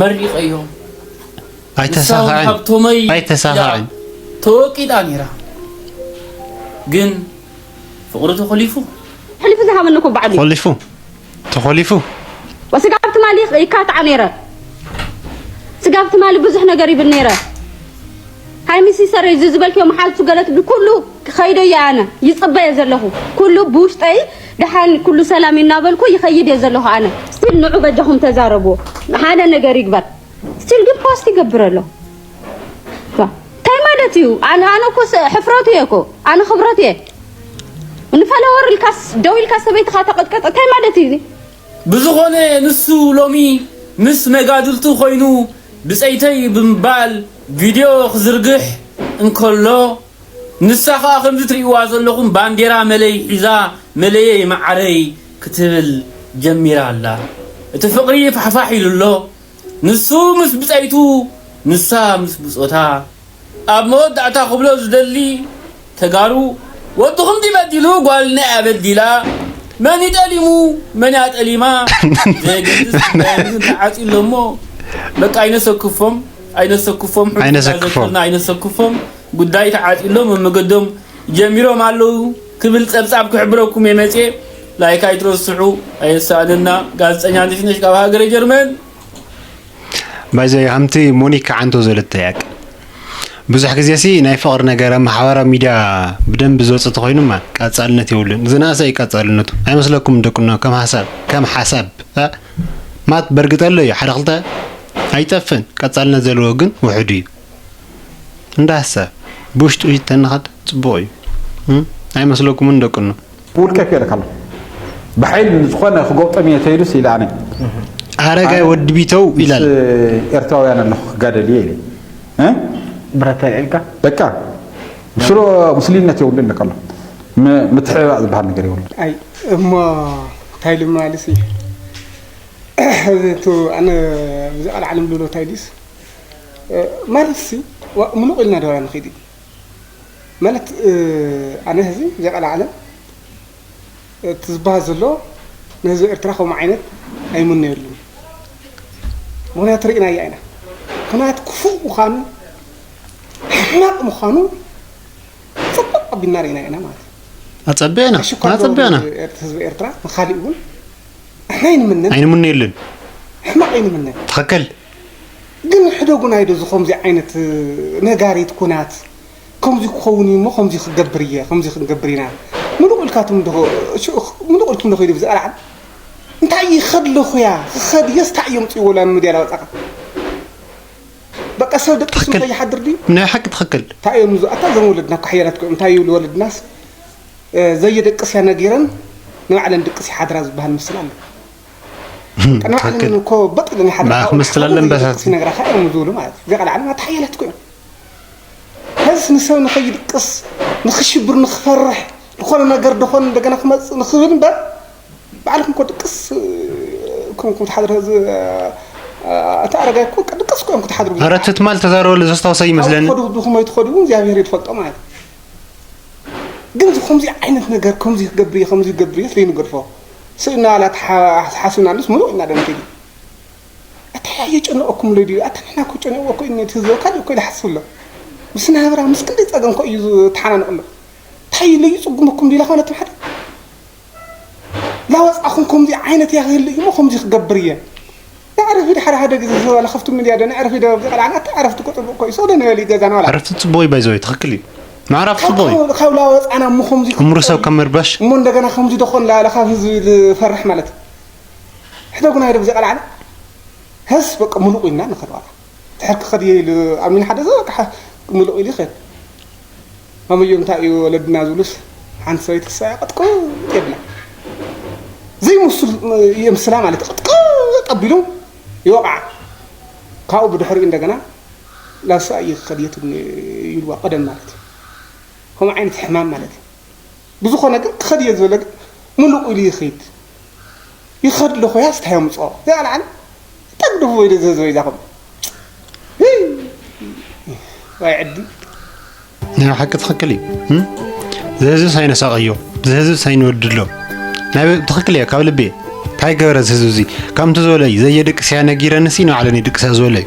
መሪቐዮም። ኣይተሳኻዕን። ንሳ እውን ሃብቶመይ ኣይተሳኻዕን። ኢላ ተወቂጣ ነይራ። ግን ፍቕሪ ተኾሊፉ። ሕሊፉ ዝሃበኒ እኮ ባዕሉ እዩ። ኾሊፉ። ተኾሊፉ። ወስጋብ ትማሊ ይካትዓ ነይረ። ስጋብ ትማሊ ብዙሕ ነገር ይብል ነይረ። ሃይሚ ሲስተር እዚ ዝበልክዮ መሓዙ ገለ ትብሊ ኩሉ ክኸይዶ እየ ኣነ። ይጽበየ ዘለኹ። ኩሉ ብውሽጠይ ደሓን ኩሉ ሰላም እናበልኩ ይኸይድ እየ ዘለኹ ኣነ። ስቲል ንዑ በጃኹም ተዛረብዎ። ሓደ ነገር ይግበር። ስቲል ግን ፖስት ይገብር ኣሎ። ባ፣ እንታይ ማለት እዩ? ኣነ ኣነ እኮ ስ- ሕፍረቱ እየ እኮ ኣነ ክብረት እየ። ንፈለወር ኢልካስ ደው ኢልካ ሰበይትኻ ተቐጥቀጠ እንታይ ማለት እዩ? ብዝኾነ ንሱ ሎሚ ምስ መጋድልቱ ኮይኑ ብጸይተይ ብምባል ቪድዮ ክዝርግሕ እንከሎ ንሳ ኸኣ ከምዚ ትርእይዋ ዘለኹም ባንዴራ መለይ ሒዛ መለየይ መዓረይ ክትብል ጀሚራ ኣላ። እቲ ፍቕሪ ፋሕፋሕ ኢሉ ኣሎ። ንሱ ምስ ብጸይቱ ንሳ ምስ ብጾታ። ኣብ መወዳእታ ክብሎ ዝደሊ ተጋሩ ወድኹም ድዩ በዲሉ ጓልና እያ በዲላ መን እዩ ጠሊሙ መን እያ ጠሊማ ዘየገድስ ጉዳይ ግን ተዓጽዩ ኣሎ እሞ በቃ ኣይነሰክፎም ኣይነሰክፎም ሕሉፍ ኣይነሰክፎም። ዘከርና ኣይነሰክፎም ጉዳይ ተዓጽዩ ኣሎ መመገዶም ጀሚሮም ኣለዉ ክብል ጸብጻብ ክሕብረኩም እየ መጽየ ላይክ ኣይትረስዑ ኣየሳእነና ጋዜጠኛ ነሽነሽ ካብ ሃገረ ጀርመን ባይዘይ ከምቲ ሞኒካ ዓንቶ ዘለቶ ያቅ ብዙሕ ግዜ ሲ ናይ ፍቕሪ ነገር ኣብ ማሕበራዊ ሚድያ ብደንብ ዝወፀ ተኮይኑማ ቀፃልነት የብሉን። ዝነኣሰ እዩ ቀፃልነቱ ኣይመስለኩም ደቅኖ ከም ሓሳብ ከም ሓሳብ እ? ማት በርግጠሎ እዩ ሓደ ክልተ ኣይጠፍን ቀፃልነት ዘለዎ ግን ውሕዱ እዩ። እንዳ ሓሳብ ብውሽጡ ይተንኸድ ፅቡቕ እዩ እ? ኣይመስለኩምን ደቅኖ። ብውልቀይ ክእለካ ኣለኹ። ብሓይሊ ንዝኾነ ክጎብጦም እየ ተይሉስ ኢለ ኣነ። ኣረጋይ ወዲ ቢተው ይላል። ኤርትራውያን ኣለኹ ክጋደል እየ ኢለ። እ? ብረት ኣልዒልካ? በቃ። ስሎ ሙስሊምነት የብሉን ኢለካ ኣለኹ። ም- ምትሕብባእ ዝበሃል ነገር የብሉን። ኣይ እሞ እንታይ ኢሉ ማለት እዩ? እዚ እቱ ኣነ ብዚ ቃል ዓለም ልብሎ እንታይ ድዩስ? ማለት ሲ ዋ- ምሉቕ ኢልና ደዋላ ንኸይድ እዩ። ማለት ኣነ ህዚ ዘቀላዓለ እቲ ዝበሃል ዘሎ ንህዝቢ ኤርትራ ከምኡ ዓይነት ኣይምነየሉን። ምክንያቱ ርኢናያ ኢና። ኩናት ክፉእ ምዃኑ ሕማቕ ምዃኑ ፅቡቅ ኣቢልና ርኢና ኢና ማለት እዩ። ኣፀቢዕና ሕሽኳ ኣፀቢዕና ህዝቢ ኤርትራ ንካሊእ እውን ንሕና ኣይንምነን ኣይንምነየሉን ሕማቕ ኣይንምነ ትኽክል ግን ሕደጉና ይዶ እዚ ከምዚ ዓይነት ነጋሪት ኩናት ከምዚ ክኸውን እዩ እሞ ከምዚ ክገብር እየ ከምዚ ክንገብር ኢና ምሉቕ ኢልካትም ዶ ምሉቕ ኢልኩም ዶ ከይዱ ብዚ ኣልዓል እንታይ ይኸድ ለኹያ ክኸድ እየስ እንታይ እዮም ፅዎ ላ ምድያ ላወፃኻ በቃ ሰብ ደቂሱ ትኽክል። ከይሓድር ድዩ ናይ ሓቂ ትኽክል እንታይ እዮም እዞ ኣታ እዞም ወለድና እኮ ሓያላት ኮይኖም እንታይ ይብሉ ወለድናስ ዘየደቅስ እያ ነጊረን ንባዕለን ድቅስ ይሓድራ ዝበሃል ምስል ኣሎ ቀንባዕለን እኮ በጥ ኢለን ይሓድራ ማእኽ ምስል ኣለን በሳት ይነግራ ከ እዮም ዝብሉ ማለት እዩ ዘቀላዕለን ኣታ ሓያላት እኮ እዮም ሕዝስ ንሰብ ንኸይድቅስ ንኽሽብር ንኽፈርሕ ዝኾነ ነገር ደኾን እንደገና ክመፅእ ንኽብል እምበር ባዕልኩም እኮ ድቅስ ኮንኩም ትሓድሩ እዚ እቲ ኣረጋይ እኮ ድቅስ እኮ እዮም ክትሓድሩ ኧረ እቲ ትማል ተዛረበሉ ዘስታውሰ ይመስለኒ ከዱ ብኹም ኣይትኸዱ እውን እግዚኣብሔር ይትፈልጦ ማለት እዩ ግን እዚ ከምዚ ዓይነት ነገር ከምዚ ክገብር እየ ከምዚ ክገብር እየ ስለይንገድፎ ስእና ዋላ ሓስብና ንስ ምሉእ ኢና ደንክድ ኣታ የጨነቀኩም ለዲ ኣታ ንሕና እኮ ጨነቅዎ እኮ እዩ ነቲ ህዝቢ ካልእ እኮ ኢለ ሓስብ ኣሎ ምስ ናብራ ምስ ክንደይ ፀገም እኮ እዩ ዝተሓናነቅ ኣሎ እንታይ ኢለ እዩ ፅጉመኩም ዲላ ኮነ ትም ሓደ ላወፃኹም ከምዚ ዓይነት እያ ክህልእ እዩ እሞ ከምዚ ክገብር እየ ንዕረፊ ሓደ ሓደ ግዜ ዝባላ ከፍቱ ሚድያ ዶ ንዕረፊ ዶ ኣብዚ ቀልዓና እቲ ዕረፍቲ እኮ ፅቡቅ እኮ እዩ ሰው ዶ ንበሊ ገዛና ዋላ ዕረፍቲ ፅቡቅ እዩ ባይዘወይ ትኽክል እዩ ምዕራፍ ፅቡቅ እዩ ካብ ላወፃና እሞ ከምዚ እምሩ ሰብ ከም ምርባሽ እሞ እንደገና ከምዚ ዶ ኮን ላለ ካብ ህዝቢ ዝፈርሕ ማለት እዩ ሕደጉና ዶ ብዚ ቀልዓና ሀስ በቃ ሙሉቅ ኢልና ንኸድ ዋላ ድሕር ክኸድ እየ ኢሉ ኣሚን ሓደ ሰብ በቃ ሙሉቅ ኢሉ ይኸድ ኣመዮ እንታይ እዩ ወለድና ዝብሉስ ሓንቲ ሰበይቲ ክሳያ ቅጥቁጥ የብላ ዘይምስል የምስላ ማለት ቅጥቅጥ ኣቢሉ ይወቕዓ ካብኡ ብድሕሪኡ እንደገና ላሳ እዩ ክኸድ የትብኒ ይብልዋ ቀደም ማለት እዩ ከምኡ ዓይነት ሕማም ማለት እዩ ብዝኾነ ግን ክኸድ እየ ዝበለ ግን ሙሉቅ ኢሉ ይኸይድ ይኸድ ኣለኹ ያስ እንታይ ኣምፅኦ እዚኣ ለዓለ ጠግድፉ ወይ ደዘዘ ወይ ዛኹም ወይ ዕዲ ናይ ሓቂ ትኽክል እዩ ዝህዝብ ሳይነሳቐዮ ዝህዝብ ሳይንወድሎ ናይ ትኽክል እየ ካብ ልቤ እንታይ ገበረ ዝህዝብ እዚ ከምቲ ዝበለዩ ዘየድቅስ እያ ነጊረንሲ ንባዕለን ይድቅሳ ዝበለዩ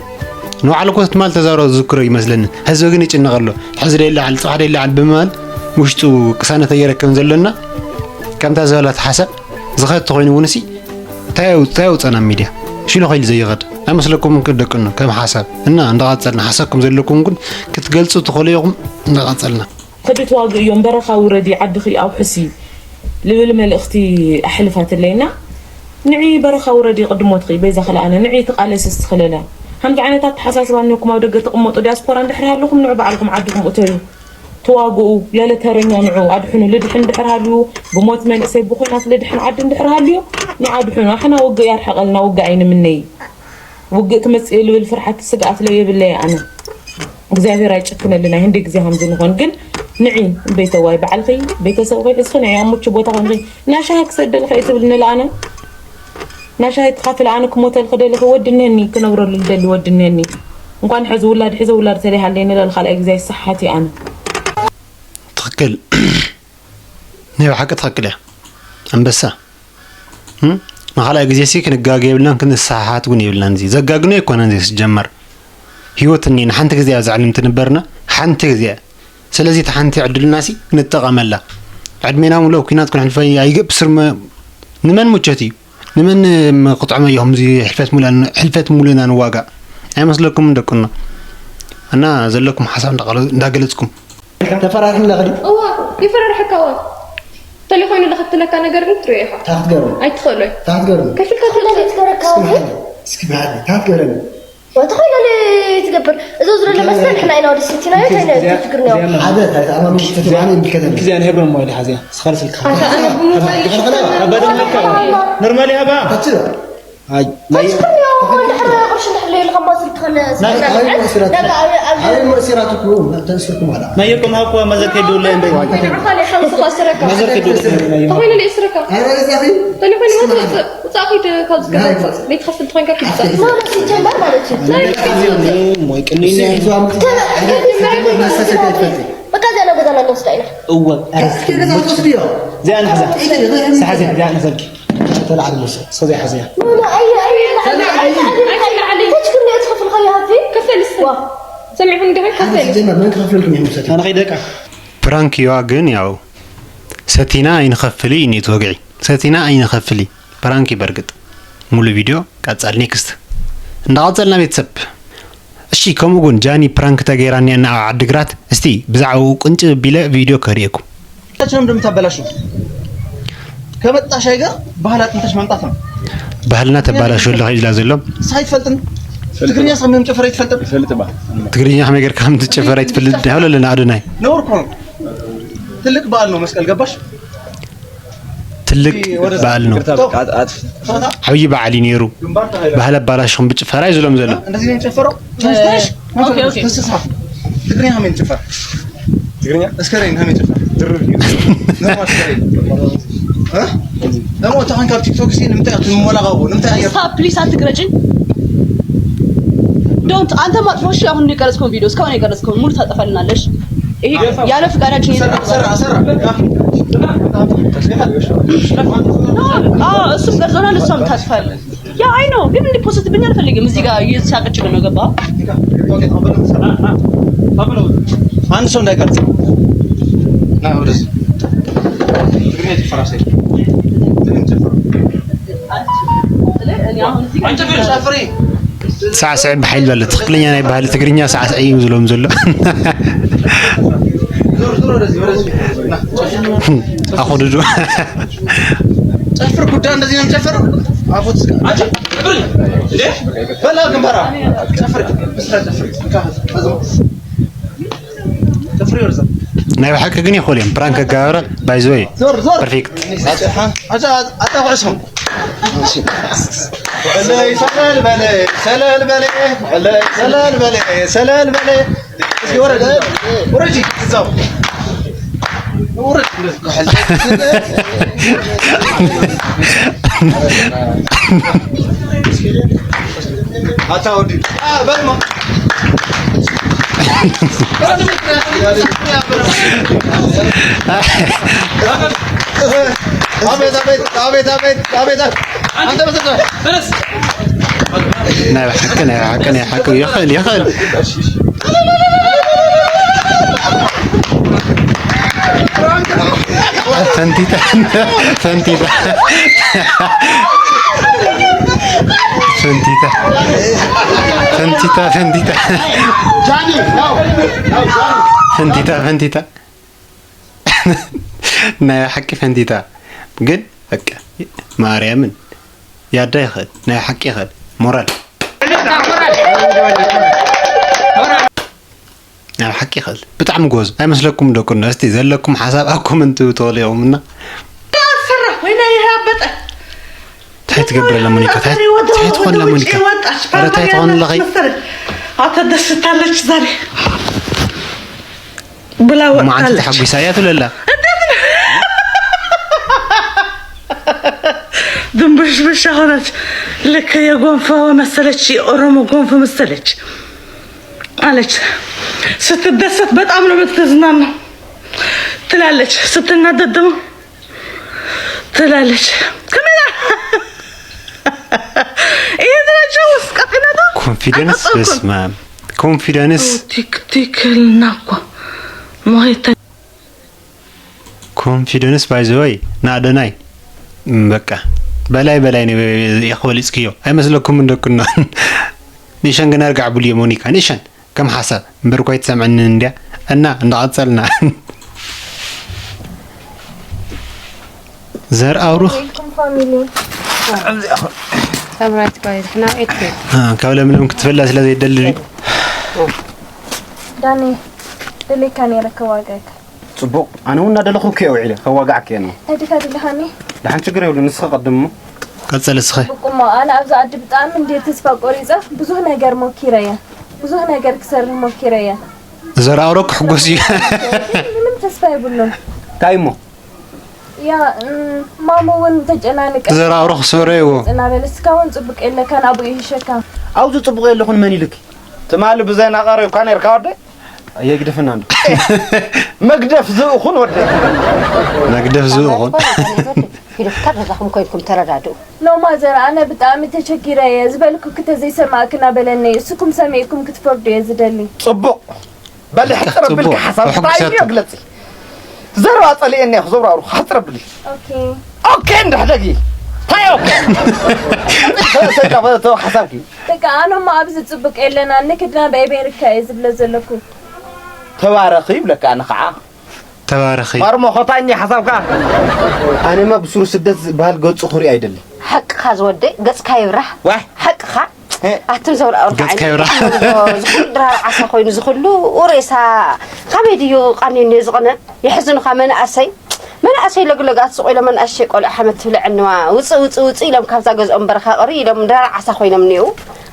ንባዕሉ እኮ ትማል ተዛሮ ዝዝክሮ ይመስለኒ ህዝቢ ግን ይጭነቕ ኣሎ ሕዚ ደይለዓል ፅባሕ ደይለዓል ብምባል ውሽጡ ቅሳነት ኣይረከብን ዘሎና ከምታ ዝበላት ሓሳብ ዝኸድ ተኾይኑ እውን ሲ እንታይ ኣውፀና ሚድያ ሽሎ ከይሉ ዘይኸድ ኣይመስለኩም ክደቅኑ ከም ሓሳብ እና እንዳቐፀልና ሓሳብኩም ዘለኩም ግን ክትገልፁ ትኽእሉ ኢኹም እንዳቐፀልና ሕድት ዋግ እዮም በረኻ ውረዲ ዓድኺ ኣውሕሲ ልብል መልእኽቲ ኣሕልፋትለይ እና ንዒ በረኻ ውረዲ ቅድሞትኺ በይዛ ኸለኣነ ንዒ ትቓለሲ ስትኽለለ ከምዚ ዓይነት ኣተሓሳስባ እኒኩም ኣብ ደገ ትቕመጡ ዲያስፖራ እንድሕር ሃለኹም ንዑ ባዕልኩም ዓድኩም እተዩ፣ ተዋግኡ፣ ለለ ተረኛ ንዑ ኣድሕኑ። ልድሕን እንድሕር ሃልዩ ብሞት መንእሰይ ብኩናት ልድሕን ዓዲ እንድሕር ሃልዩ ንዓድሕኑ። ኣሕና ውግእ ያርሕቐልና፣ ውግእ ኣይንምነይ። ውግእ ክመጽእ ልብል ፍርሓት ስግኣት ለየብለይ ኣነ። እግዚኣብሔር ኣይጨክነልና፣ ህንዲ ግዜ ከምዚ ንኾን። ግን ንዒ ቤተዋይ ባዕልኺ ቤተሰብኺ ሒዝኺ ንዒ ኣብ ምቹ ቦታ ኮንኺ ናሻሂ ክሰደልኺ እየ ትብል ንልኣነ። ናሻሂ ትኻፍል ኣነ ክሞተልኺ ደልኺ ወዲ እኒሀኒ፣ ክነብረሉ ልደሊ ወዲ እኒሀኒ። እንኳን ሕዚ ውላድ ሕዚ ውላድ ተለይሃለይ ንላል ካልኣይ ግዜ ኣይሰሓት እየ ኣነ። ትኽክል ናይ ብሓቂ ትኽክል እያ ኣንበሳ። ንኻልኣይ ግዜ ሲ ክንጋገ የብልናን ክንሰሓሓት እውን የብልናን። እዚ ዘጋግኖ ኣይኮነን። እዚ ስጀመር ህይወት እኒ ንሓንቲ ግዜ እያ ዘዕልም ትንበርና ሓንቲ ግዜ እያ። ስለዚ እቲ ሓንቲ ዕድልና ሲ ክንጠቐመላ። ዕድሜና ሙሉእ ኣብ ኲናት ክንሕልፈ ኣይግብ ስርመ ንመን ሙቸት እዩ ንመን ክጥዕመ እዩ ከምዚ ሕልፈት ሙሉእና ንዋጋእ ኣይመስለኩምን ደቁና? እና ዘለኩም ሓሳብ እንዳገለፅኩም ተፈራርሕና ከዲ እዋ ይፈራርሐካ እዋ ተለይ ኮይኑ ዝኸፍትለካ ነገር ግን ትሪኦ ኢኻ ታክትገርም ኣይትኽእሎይ ታክትገርም ከፊልካ ትለለ ትገረካ እስኪ እስኪ ብሃሊ ታክትገርም ወተኸይለለ ትገብር እዞ ዝለለ መስተ ንሕና ኢና ወደ ስቲናዮ እንታይ ናይ ትግርኛ ሓደ ታይታ ኣማሚ ተትባኒ ይምልከተኒ ዚያን ሄብሮን ሞይል ሓዚያ ስኻል ስልካ ኣባ ደመካ ኖርማሊ ሃባ ኣትሎ ኣይ ናይ ናይ ኣይ ሙእሲራትኩም ተንስርኩም ኣላ ናይ የቆም ሃብኩዋ መዘከ ይደውለ እንደ ማዘር ከይደውለ ተለፎን ይወጽእ ውጻእ ከይድ ካብ ዝገዛ ውጻእ ዘይትኸፍል ተኾይንካ ክትውጻእ ማለት እዩ። ሞይ ቅኒኒ በቃ እዚኣ ናብ ገዛና እንወስዳ ኢና። እወ እዚኣ ንሕዛ ሰሓ እዚኣ እዚኣ ንሕዘልኪ ተላዓል መስ ሰው ዘይሓዘያ ሰሚዕኩም ዲኹም ከፈል ኣነ ከይደቃ ፕራንክ እዩዋ ግን ያው ሰቲና ኣይንኸፍል እዩ ኔት ወግዒ ሰቲና ኣይንኸፍል እዩ ፕራንክ እዩ በርግጥ ሙሉ ቪድዮ ቀጻል ኔክስት እንዳቐጸልና ቤተሰብ እሺ ከምኡ ጉን ጃኒ ፕራንክ ተገይራኒ እና ኣብ ዓድግራት እስቲ ብዛዕባኡ ቅንጭ ቢለ ቪድዮ ከርእየኩም ታችንም እንደምታበላሹ ከመጣሽ አይገር ባህላት እንተሽ መምጣት ነው ባህልና ተባላሹ ለኸ ይላ ዘሎ ሳይትፈልጥን ትግርኛ ሰምም ጨፈረ ይትፈልጥን ይፈልጥ ባ ትግርኛ ከመይ ገርካ ከም ትጨፈር ኣይትፈልጥ ዳውለ ለና ኣዶናይ ነውር ኮ ትልቅ በዓል ነው መስቀል ገባሽ ትልቅ በዓል ነው። ዓብዪ በዓል እዩ ነይሩ። ባህሊ ኣባላሽኹም ብጭፈራ እዩ ዝሎም ዘሎ። ትግርኛ ከመይ ጭፈር? ትግርኛ እስከረኝ ከመይ ጭፈር? ድርብ እዩ። ነሞ እስከረኝ። እ? ነሞ ተኸን ካብ ቲክቶክ ሲ ንምንታይ ኣቱ ንሞላቃቦ ንምንታይ ኣየር? ፕሊስ ኣትግረጭን። ዶንት አንተ ማጥፎ እሺ። አሁን የቀረጽከውን ቪዲዮ እስካሁን የቀረጽከውን ሙሉ ታጠፋልናለሽ። ይሄ ያለ ፍቃዳችን ሰራ ሰራ ሰራ እሱም ቀርጾናል፣ እሷም ታጥፋል። ያ አይ ነው ግን እንዲህ ፖስት ብኛ አልፈልግም። እዚህ ጋር እየተሳቀች ነው ገባ አንድ ሰው እንዳይቀርጽ ና ወደዚህ ትግርኛ ጭፈራ ሳይ ትግርኛ ጭፈራ ሳዕስዒ ብሓይሊ ኣሎ። ትኽክለኛ ናይ ባህሊ ትግርኛ ሳዕስዒ እዩ ዝብሎም ዘሎ። ኣኹድዱ ጨፍር ጉዳ እንደዚህ ነው ጨፍር አፎት በላ ግንባራ ጨፍር ናይ ብሓቂ ግን ይኽእሉ እዮም ፕራንክ ኣገባብራ ባይዘወይ ፐርፌክት ኣታ ኩዕሶ ሰለል በለ ሰለል በለ ሰለል በለ ሰለል በለ ወረድ ወረድ እዛው ወረድ አታ ወዲ በልማ ናይ ብሓቂ ናይ ብሓቂ ናይ ሓቂ ይኽእል ይኽእል ፈንቲታ ፈንቲታ ፈንቲታ ፈንቲታ ፈንቲታ ፈንቲታ ፈንቲታ ናይ ሓቂ ፈንቲታ ግን በቃ ማርያምን ያዳ ይኽእል ናይ ሓቂ ይኽእል ሞራል ኣብ ሓቂ ይኽእል። ብጣዕሚ ጎበዝ ኣይመስለኩም? ደቁ ኣንስቲ ዘለኩም ሓሳብ ኣብ ኮመንት ተወሊኹምና። ኣትፈራ ወይና ይሃበጠ እንታይ ትገብር ኣላ ሞኒካ? እንታይ እንታይ ትኾን ኣላ ሞኒካ? ኧረ እንታይ ትኾን ኣለኺ? ኣተደስታለች ዛሬ ብላ ማዓንቲ ወጣለች። ተሓጒሳ እያ ትብለላ። ድንብሽብሽ ሆነች። ልክ የጎንፈ መሰለች፣ የኦሮሞ ጎንፈ መሰለች አለች። ስትደሰት በጣም ነው የምትዝናናው ትላለች። ስትናደድ ደግሞ ትላለች። ከመላ ይሄ ድረጃ ውስጥ ቀጥነታ ኮንፊደንስ በስመ ኣብ ኮንፊደንስ ትክክልና እኮ ሞሄተ ኮንፊደንስ ባይ ዘ ወይ ናደናይ በቃ በላይ በላይ ነው የኸበሊጽክዮ ኣይመስለኩም እንደኩና ንሸን ግን ኣርጋዕ ብልዮ ሞኒካ ንሸን ከም ሓሳብ እምበር እኳ ኣይትሰምዕንን እንድያ እና እንዳቐጸልና ዘር ኣውሩኽ Welcome family. ሰምራዊት ጓል ሕና ኤት አ፣ ካብ ለምለም ክትፈላ ስለ ዘይደሊ ድዩ? ዳኒ ደሊካ ነይረ ከዋጋካ ጽቡቕ ኣነ እውን እናደለኹ እኮ ውዒለ ከዋጋዕክ እየ ነው ተድካ ድልሃኒ ድሓን ችግር የብሉ ንስኻ ቀድም እሞ ቀጸል እስኸ ብቁሞ ኣነ ኣብዚ ዓዲ ብጣዕሚ እንደ ተስፋ ቆሪፀ ብዙሕ ነገር ሞኪረ እየ ብዙሕ ነገር ክሰርህ ሞኪረ እየ ዘር ኣውሮ ክሕጎስ እዩ ምንም ተስፋ የብሉን እንታይ እሞ ያ እም፣ ማሙ እውን ተጨናንቀ ዘር ኣውሮ ክስበረይዎ ጽና በል እስካ እውን ጽቡቅ የለካን ኣብኡ ይህሸካ ኣብዚ ጽቡቕ የለኹን መን ኢልክ ትማሊ ብዜና ቀሪብካ ነርካ ወደ የግደፈና እንዶ መግደፍ ዝእኹን ወደ መግደፍ ዝእኹን ሂደትካ ገዛኹም ኮይንኩም ተረዳድኡ ኖ ማዘር ኣነ ብጣዕሚ ተቸጊረ እየ ዝበልኩ ክተዘይሰማእክና በለኒ እስኩም ሰሚዕኩም ክትፈርዱ እየ ዝደሊ ጽቡቕ በሊ ሕፅር ኣቢልካ ሓሳብ እንታይ እዩ ግለፂ ዘረባ ፀሊኤኒ እየ ክዘብራሩ ሓፅር ኣቢሊ ኦኬ ኦኬ እንድሕደጊ እንታይ ኦኬ ሰይዳ ተው ሓሳብኪ ደቂ ኣኖሞ ኣብዚ ፅቡቅ የለና ንክድና በኤቤርካ እየ ዝብለ ዘለኩ ተባረኺ ይብለካ ኣነ ከዓ ተባረኺ ማርሞ ኾታኝ ሓሳብካ ኣነማ ብሱሩ ስደት ዝበሃል ገፁ ክርኢ ኣይደሊ ሓቅኻ ዝወደይ ገፅካ ይብራህ ዋይ ሓቅኻ ኣትም ዘውርኣውርካ ገፅካ ይብራህ ዝኩሉ ድራር ዓሳ ኮይኑ ዝኩሉ ሬሳ ካበይ ድዩ ቃኒኒ ዝቕነ የሕዝኑኻ መናእሰይ መናእሰይ ለግለጋት ዝቆይሎ መናእሸይ ቆልዑ ሓመድ ትብልዐንዋ ውፅእ ውፅእ ውፅእ ኢሎም ካብዛ ገዝኦም በረኻ ቅሪ ኢሎም ድራር ዓሳ ኮይኖም እኒው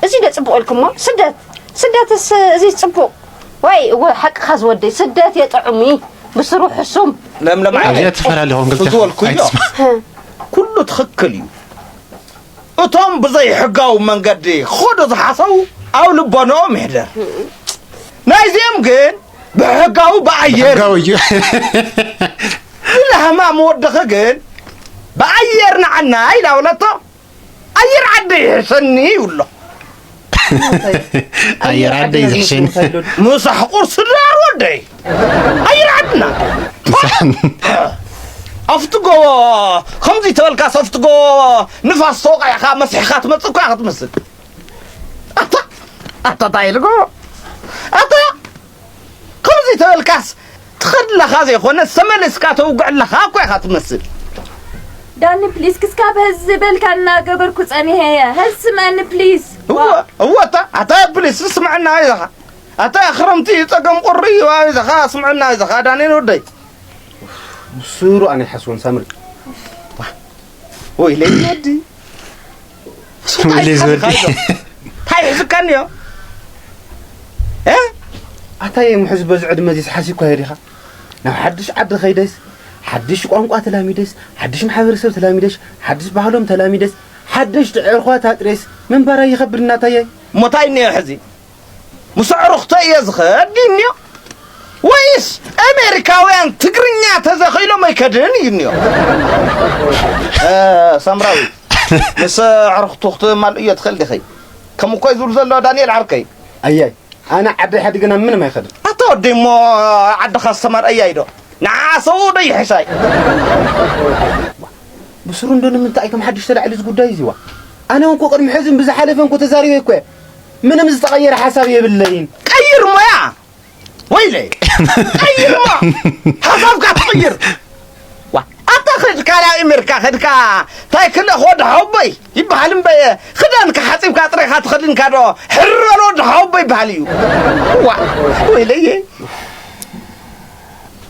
እዚ ደ ፅቡቅ ኢልኩሞ ስደት ስደትስ እዚ ፅቡቅ ወይ እወ ሓቅኻ ዝወደይ ስደት የጥዑም እዩ ብስሩ ሕሱም ለምለም ኣብዚኣ ዓይነት ትፈላለኹም ክልተ ዝበልኩዮ ኣይትስማ ኩሉ ትኽክል እዩ እቶም ብዘይሕጋዊ መንገዲ ክኸዱ ዝሓሰቡ ኣብ ልቦንኦም ይሕደር ናይዚኦም ግን ብሕጋዊ ብኣየር ሕጋዊ እዩ ዝለህማ መወድኺ ግን ብኣየር ንዓና ኢላ በለቶ ኣየር ዓዲ ይሕሸኒ ይብሎ ኣየር ዓደይ ዝሕሸኒ ምሳሕ ቁርሲ ዳር ወደይ ኣየር ዓድና ኣብቲ ጎቦ ከምዚ ተበልካስ ኣብቲ ጎቦ ንፋስ ተወቃዕካ መስሕኻ ትመፅእ እኮ ክትመስል ኣታ ኣታ እንታይ ኢልጎ ኣታ ከምዚ ተበልካስ ትኸድለኻ ዘይኮነ ተመሊስካ ተውግዕለኻ እኮ ኢኻ ትመስል ዳኒ ፕሊስ ክስካብ ህዝ ዝበልካ እናገበርኩ ጸኒሐ እየ ህዝ ስመኒ ፕሊስ እወ እወ ኣታ ኣታ ፕሊስ ስምዕና ኢኻ ኣታ ክረምቲ ጸገም ቁሪ ኢኻ ስምዕና ኢኻ ዳንኤል ወደይ ብስሩ ኣነ ይሓስቦን ሳምሪ ወይ ለይ ወዲ ወይለይ ዝወዲ እንታይ ሒዝካኒ ዮ ኣታይ ምሕዝ በዚ ዕድመ እዚ ሓሲብካ ሄዲኻ ናብ ሓድሽ ዓዲ ኸይደስ ሓድሽ ቋንቋ ተላሚደስ ሓድሽ ማሕበረሰብ ተላሚደሽ ሓድሽ ባህሎም ተላሚደስ ሓድሽ ትዕርኳት ኣጥሬስ ምንባራ ይኸብድ እናታየ ሞታይ እኒዮ ሕዚ ምስ ኣዕሩኽቶ እየ ዝኸድ ድንዮ ወይስ ኣሜሪካውያን ትግርኛ ተዘኺሎም ኣይከድን እዩ እኒዮ ሳምራዊ ምስ ኣዕሩኽቱ ክትማልእዮ ትኽእል ዲኸይ ከም እኮ ይዙር ዘሎ ዳንኤል ዓርከይ ኣያይ ኣነ ዓደይ ሓዲገና ምንም ኣይኸድን ኣታ ወደይ እሞ ዓድኻ ዝተማርአያይ ዶ ንዓ ሰብኡ ዶ ይሕሻይ ብስሩ እንዶ ንምንታይ ከም ሓድሽ ተላዕሉ እዚ ጉዳይ እዚዋ ኣነ እንኮ ቅድሚ ሕዝን ብዝሓለፈ እንኮ ተዛሪበ እኮ ምንም ዝተቐየረ ሓሳብ የብለይን ቀይር ሞያ ወይለ ቀይር ሞ ሓሳብካ ትቕይር ኣታ ኸድካ ናብ ኣሜሪካ ኸድካ እንታይ ክልእኽ ወዲ ሓወቦይ ይበሃል እምበየ። ክዳንካ ሓፂብካ ጥሬኻ ትኸድንካ ዶ ሕር በል ወዲ ሓወቦይ ይበሃል እዩ። ዋ ወይለየ።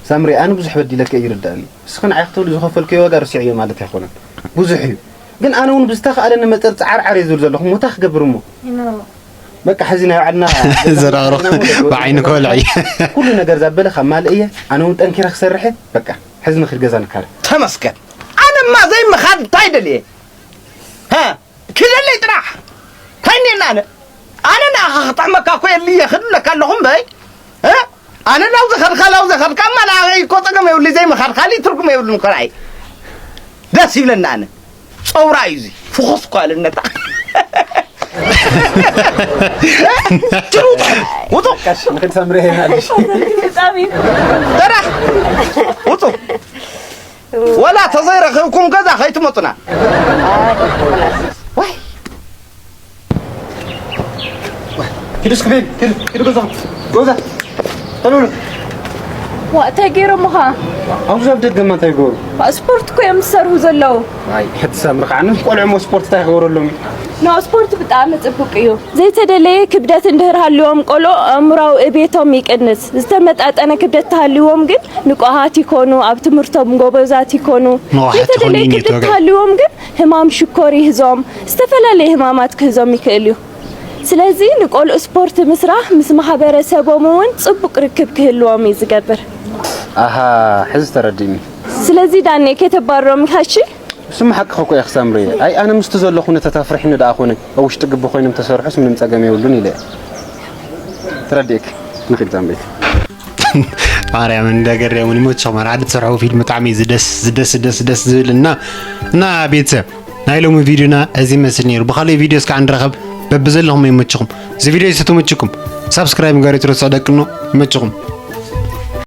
ሳምሪ፣ ኣነ ብዙሕ በዲለኪ ይርዳእኒ። እስኺ ንዓይ ክትብሊ ዝኸፈልክዮ ዋጋ ረሲዐዮ ማለት ኣይኮነን። ብዙሕ እዩ። ግን ኣነ እውን ብዝተኻእለኒ መጠን ጻዓርዓር እየ ዝብል ዘለኹ። ሞታ ክገብር እሞ በቃ ሕዚ ናይ ባዕልና ዘራርኽ ብዓይኒ ኮልዕ እዩ። ኩሉ ነገር ዛበለ ካብ ማልእ እየ። ኣነ እውን ጠንኪረ ክሰርሕ እየ። በቃ ሕዚ ንኽድ ገዛ ንካረ። ተመስገን። ኣነማ ዘይምኻድ እንታይ ደልየ? ሃ? ክደለይ ጥራሕ። እንታይ እኒኤና ኣነ? ኣነ ንኣኻ ክጥዕመካ እኮ የድልየ ክድለካ ኣለኹ እምበይ? እ? ኣነ ናብዚ ኸድካ ናብዚ ኸድካ እማ ንኣኸይ እኮ ጸገም የብሉ ዘይምኻድ ካሊእ ትርጉም የብሉን እኮ ንዓይ። ደስ ይብለና ኣነ። ጸውራ እዩ እዚ። ፍኹስ እኮ ኣለ ነታ። ችሉ ውጡ። ውጡ። ንኽድ ሳምሪ ይሄናልሽ። ተራ ውጡ። ወላ ተዘይረኺብኩም ገዛ ከይትመጡና። ኪዱ እስኪ ቤቢ፣ ኪዱ፣ ኪዱ ገዛ፣ ገዛ። ተሉሉ። ዋ እንታይ ገይሮምኻ? ኣብዚ ኣብ ደገማ እንታይ ይገብሩ? ዋ፣ ስፖርት እኮ እዮም ዝሰርሁ ዘለዉ። ኣይ ሕቲ ሳምሪ ከዓ ንም ቆልዑ ሞ ስፖርት እንታይ ክገብረሎም እዩ? ኖ ስፖርት ብጣዕሚ ጽቡቅ እዩ። ዘይተደለየ ክብደት እንድህር ሃልዎም ቆልዑ ኣእምራዊ እቤቶም ይቅንስ። ዝተመጣጠነ ክብደት ተሃልዎም ግን ንቁሃት ይኮኑ፣ ኣብ ትምህርቶም ጎበዛት ይኮኑ። ንቑሓት ዘይተደለየ ይኾኑ ክብደት ይተገ- ተሃልዎም ግን ህማም ሽኮር ይህዞም፣ ዝተፈላለየ ህማማት ክህዞም ይክእል እዩ። ስለዚ ንቆልዑ ስፖርት ምስራሕ ምስ ማሕበረሰቦም እውን ጽቡቅ ርክብ ክህልዎም እዩ ዝገብር። ኣሃ ሕዚ ተረዲእኒ። ስለዚ ዳኔ ከተባርሮም ኢኻ እሺ? ስሙ ሓቅኺ እኮ ኢኺ ሳምሪ። ኣይ ኣነ ምስቲ ዘሎ ኩነታት ኣፍሪሕኒ ደኣ ኮነ ኣብ ውሽጢ ግቢ ኮይኖም ተሰርሑስ ምንም ጸገም የብሉን ኢለ። ተረዲእክ ንኺድ ሳምሪ። ማርያም እንደገረሙን ይመችኹም። ኣነ ሓደ ትሰርሕዎ ፊልም ብጣዕሚ እዩ ዝደስ ዝደስ ደስ ደስ ዝብል እና እና ቤተሰብ ናይ ሎሚ ቪዲዮና እዚ መስል ነይሩ። ብኻልእ ቪዲዮ እስካዕ ንራኸብ። በብዘለኹም ይመችኹም። እዚ ቪዲዮ ዝተመችኩም ሳብስክራይብ ምግባር ይትረስዑ ደቅኖ ይመችኹም።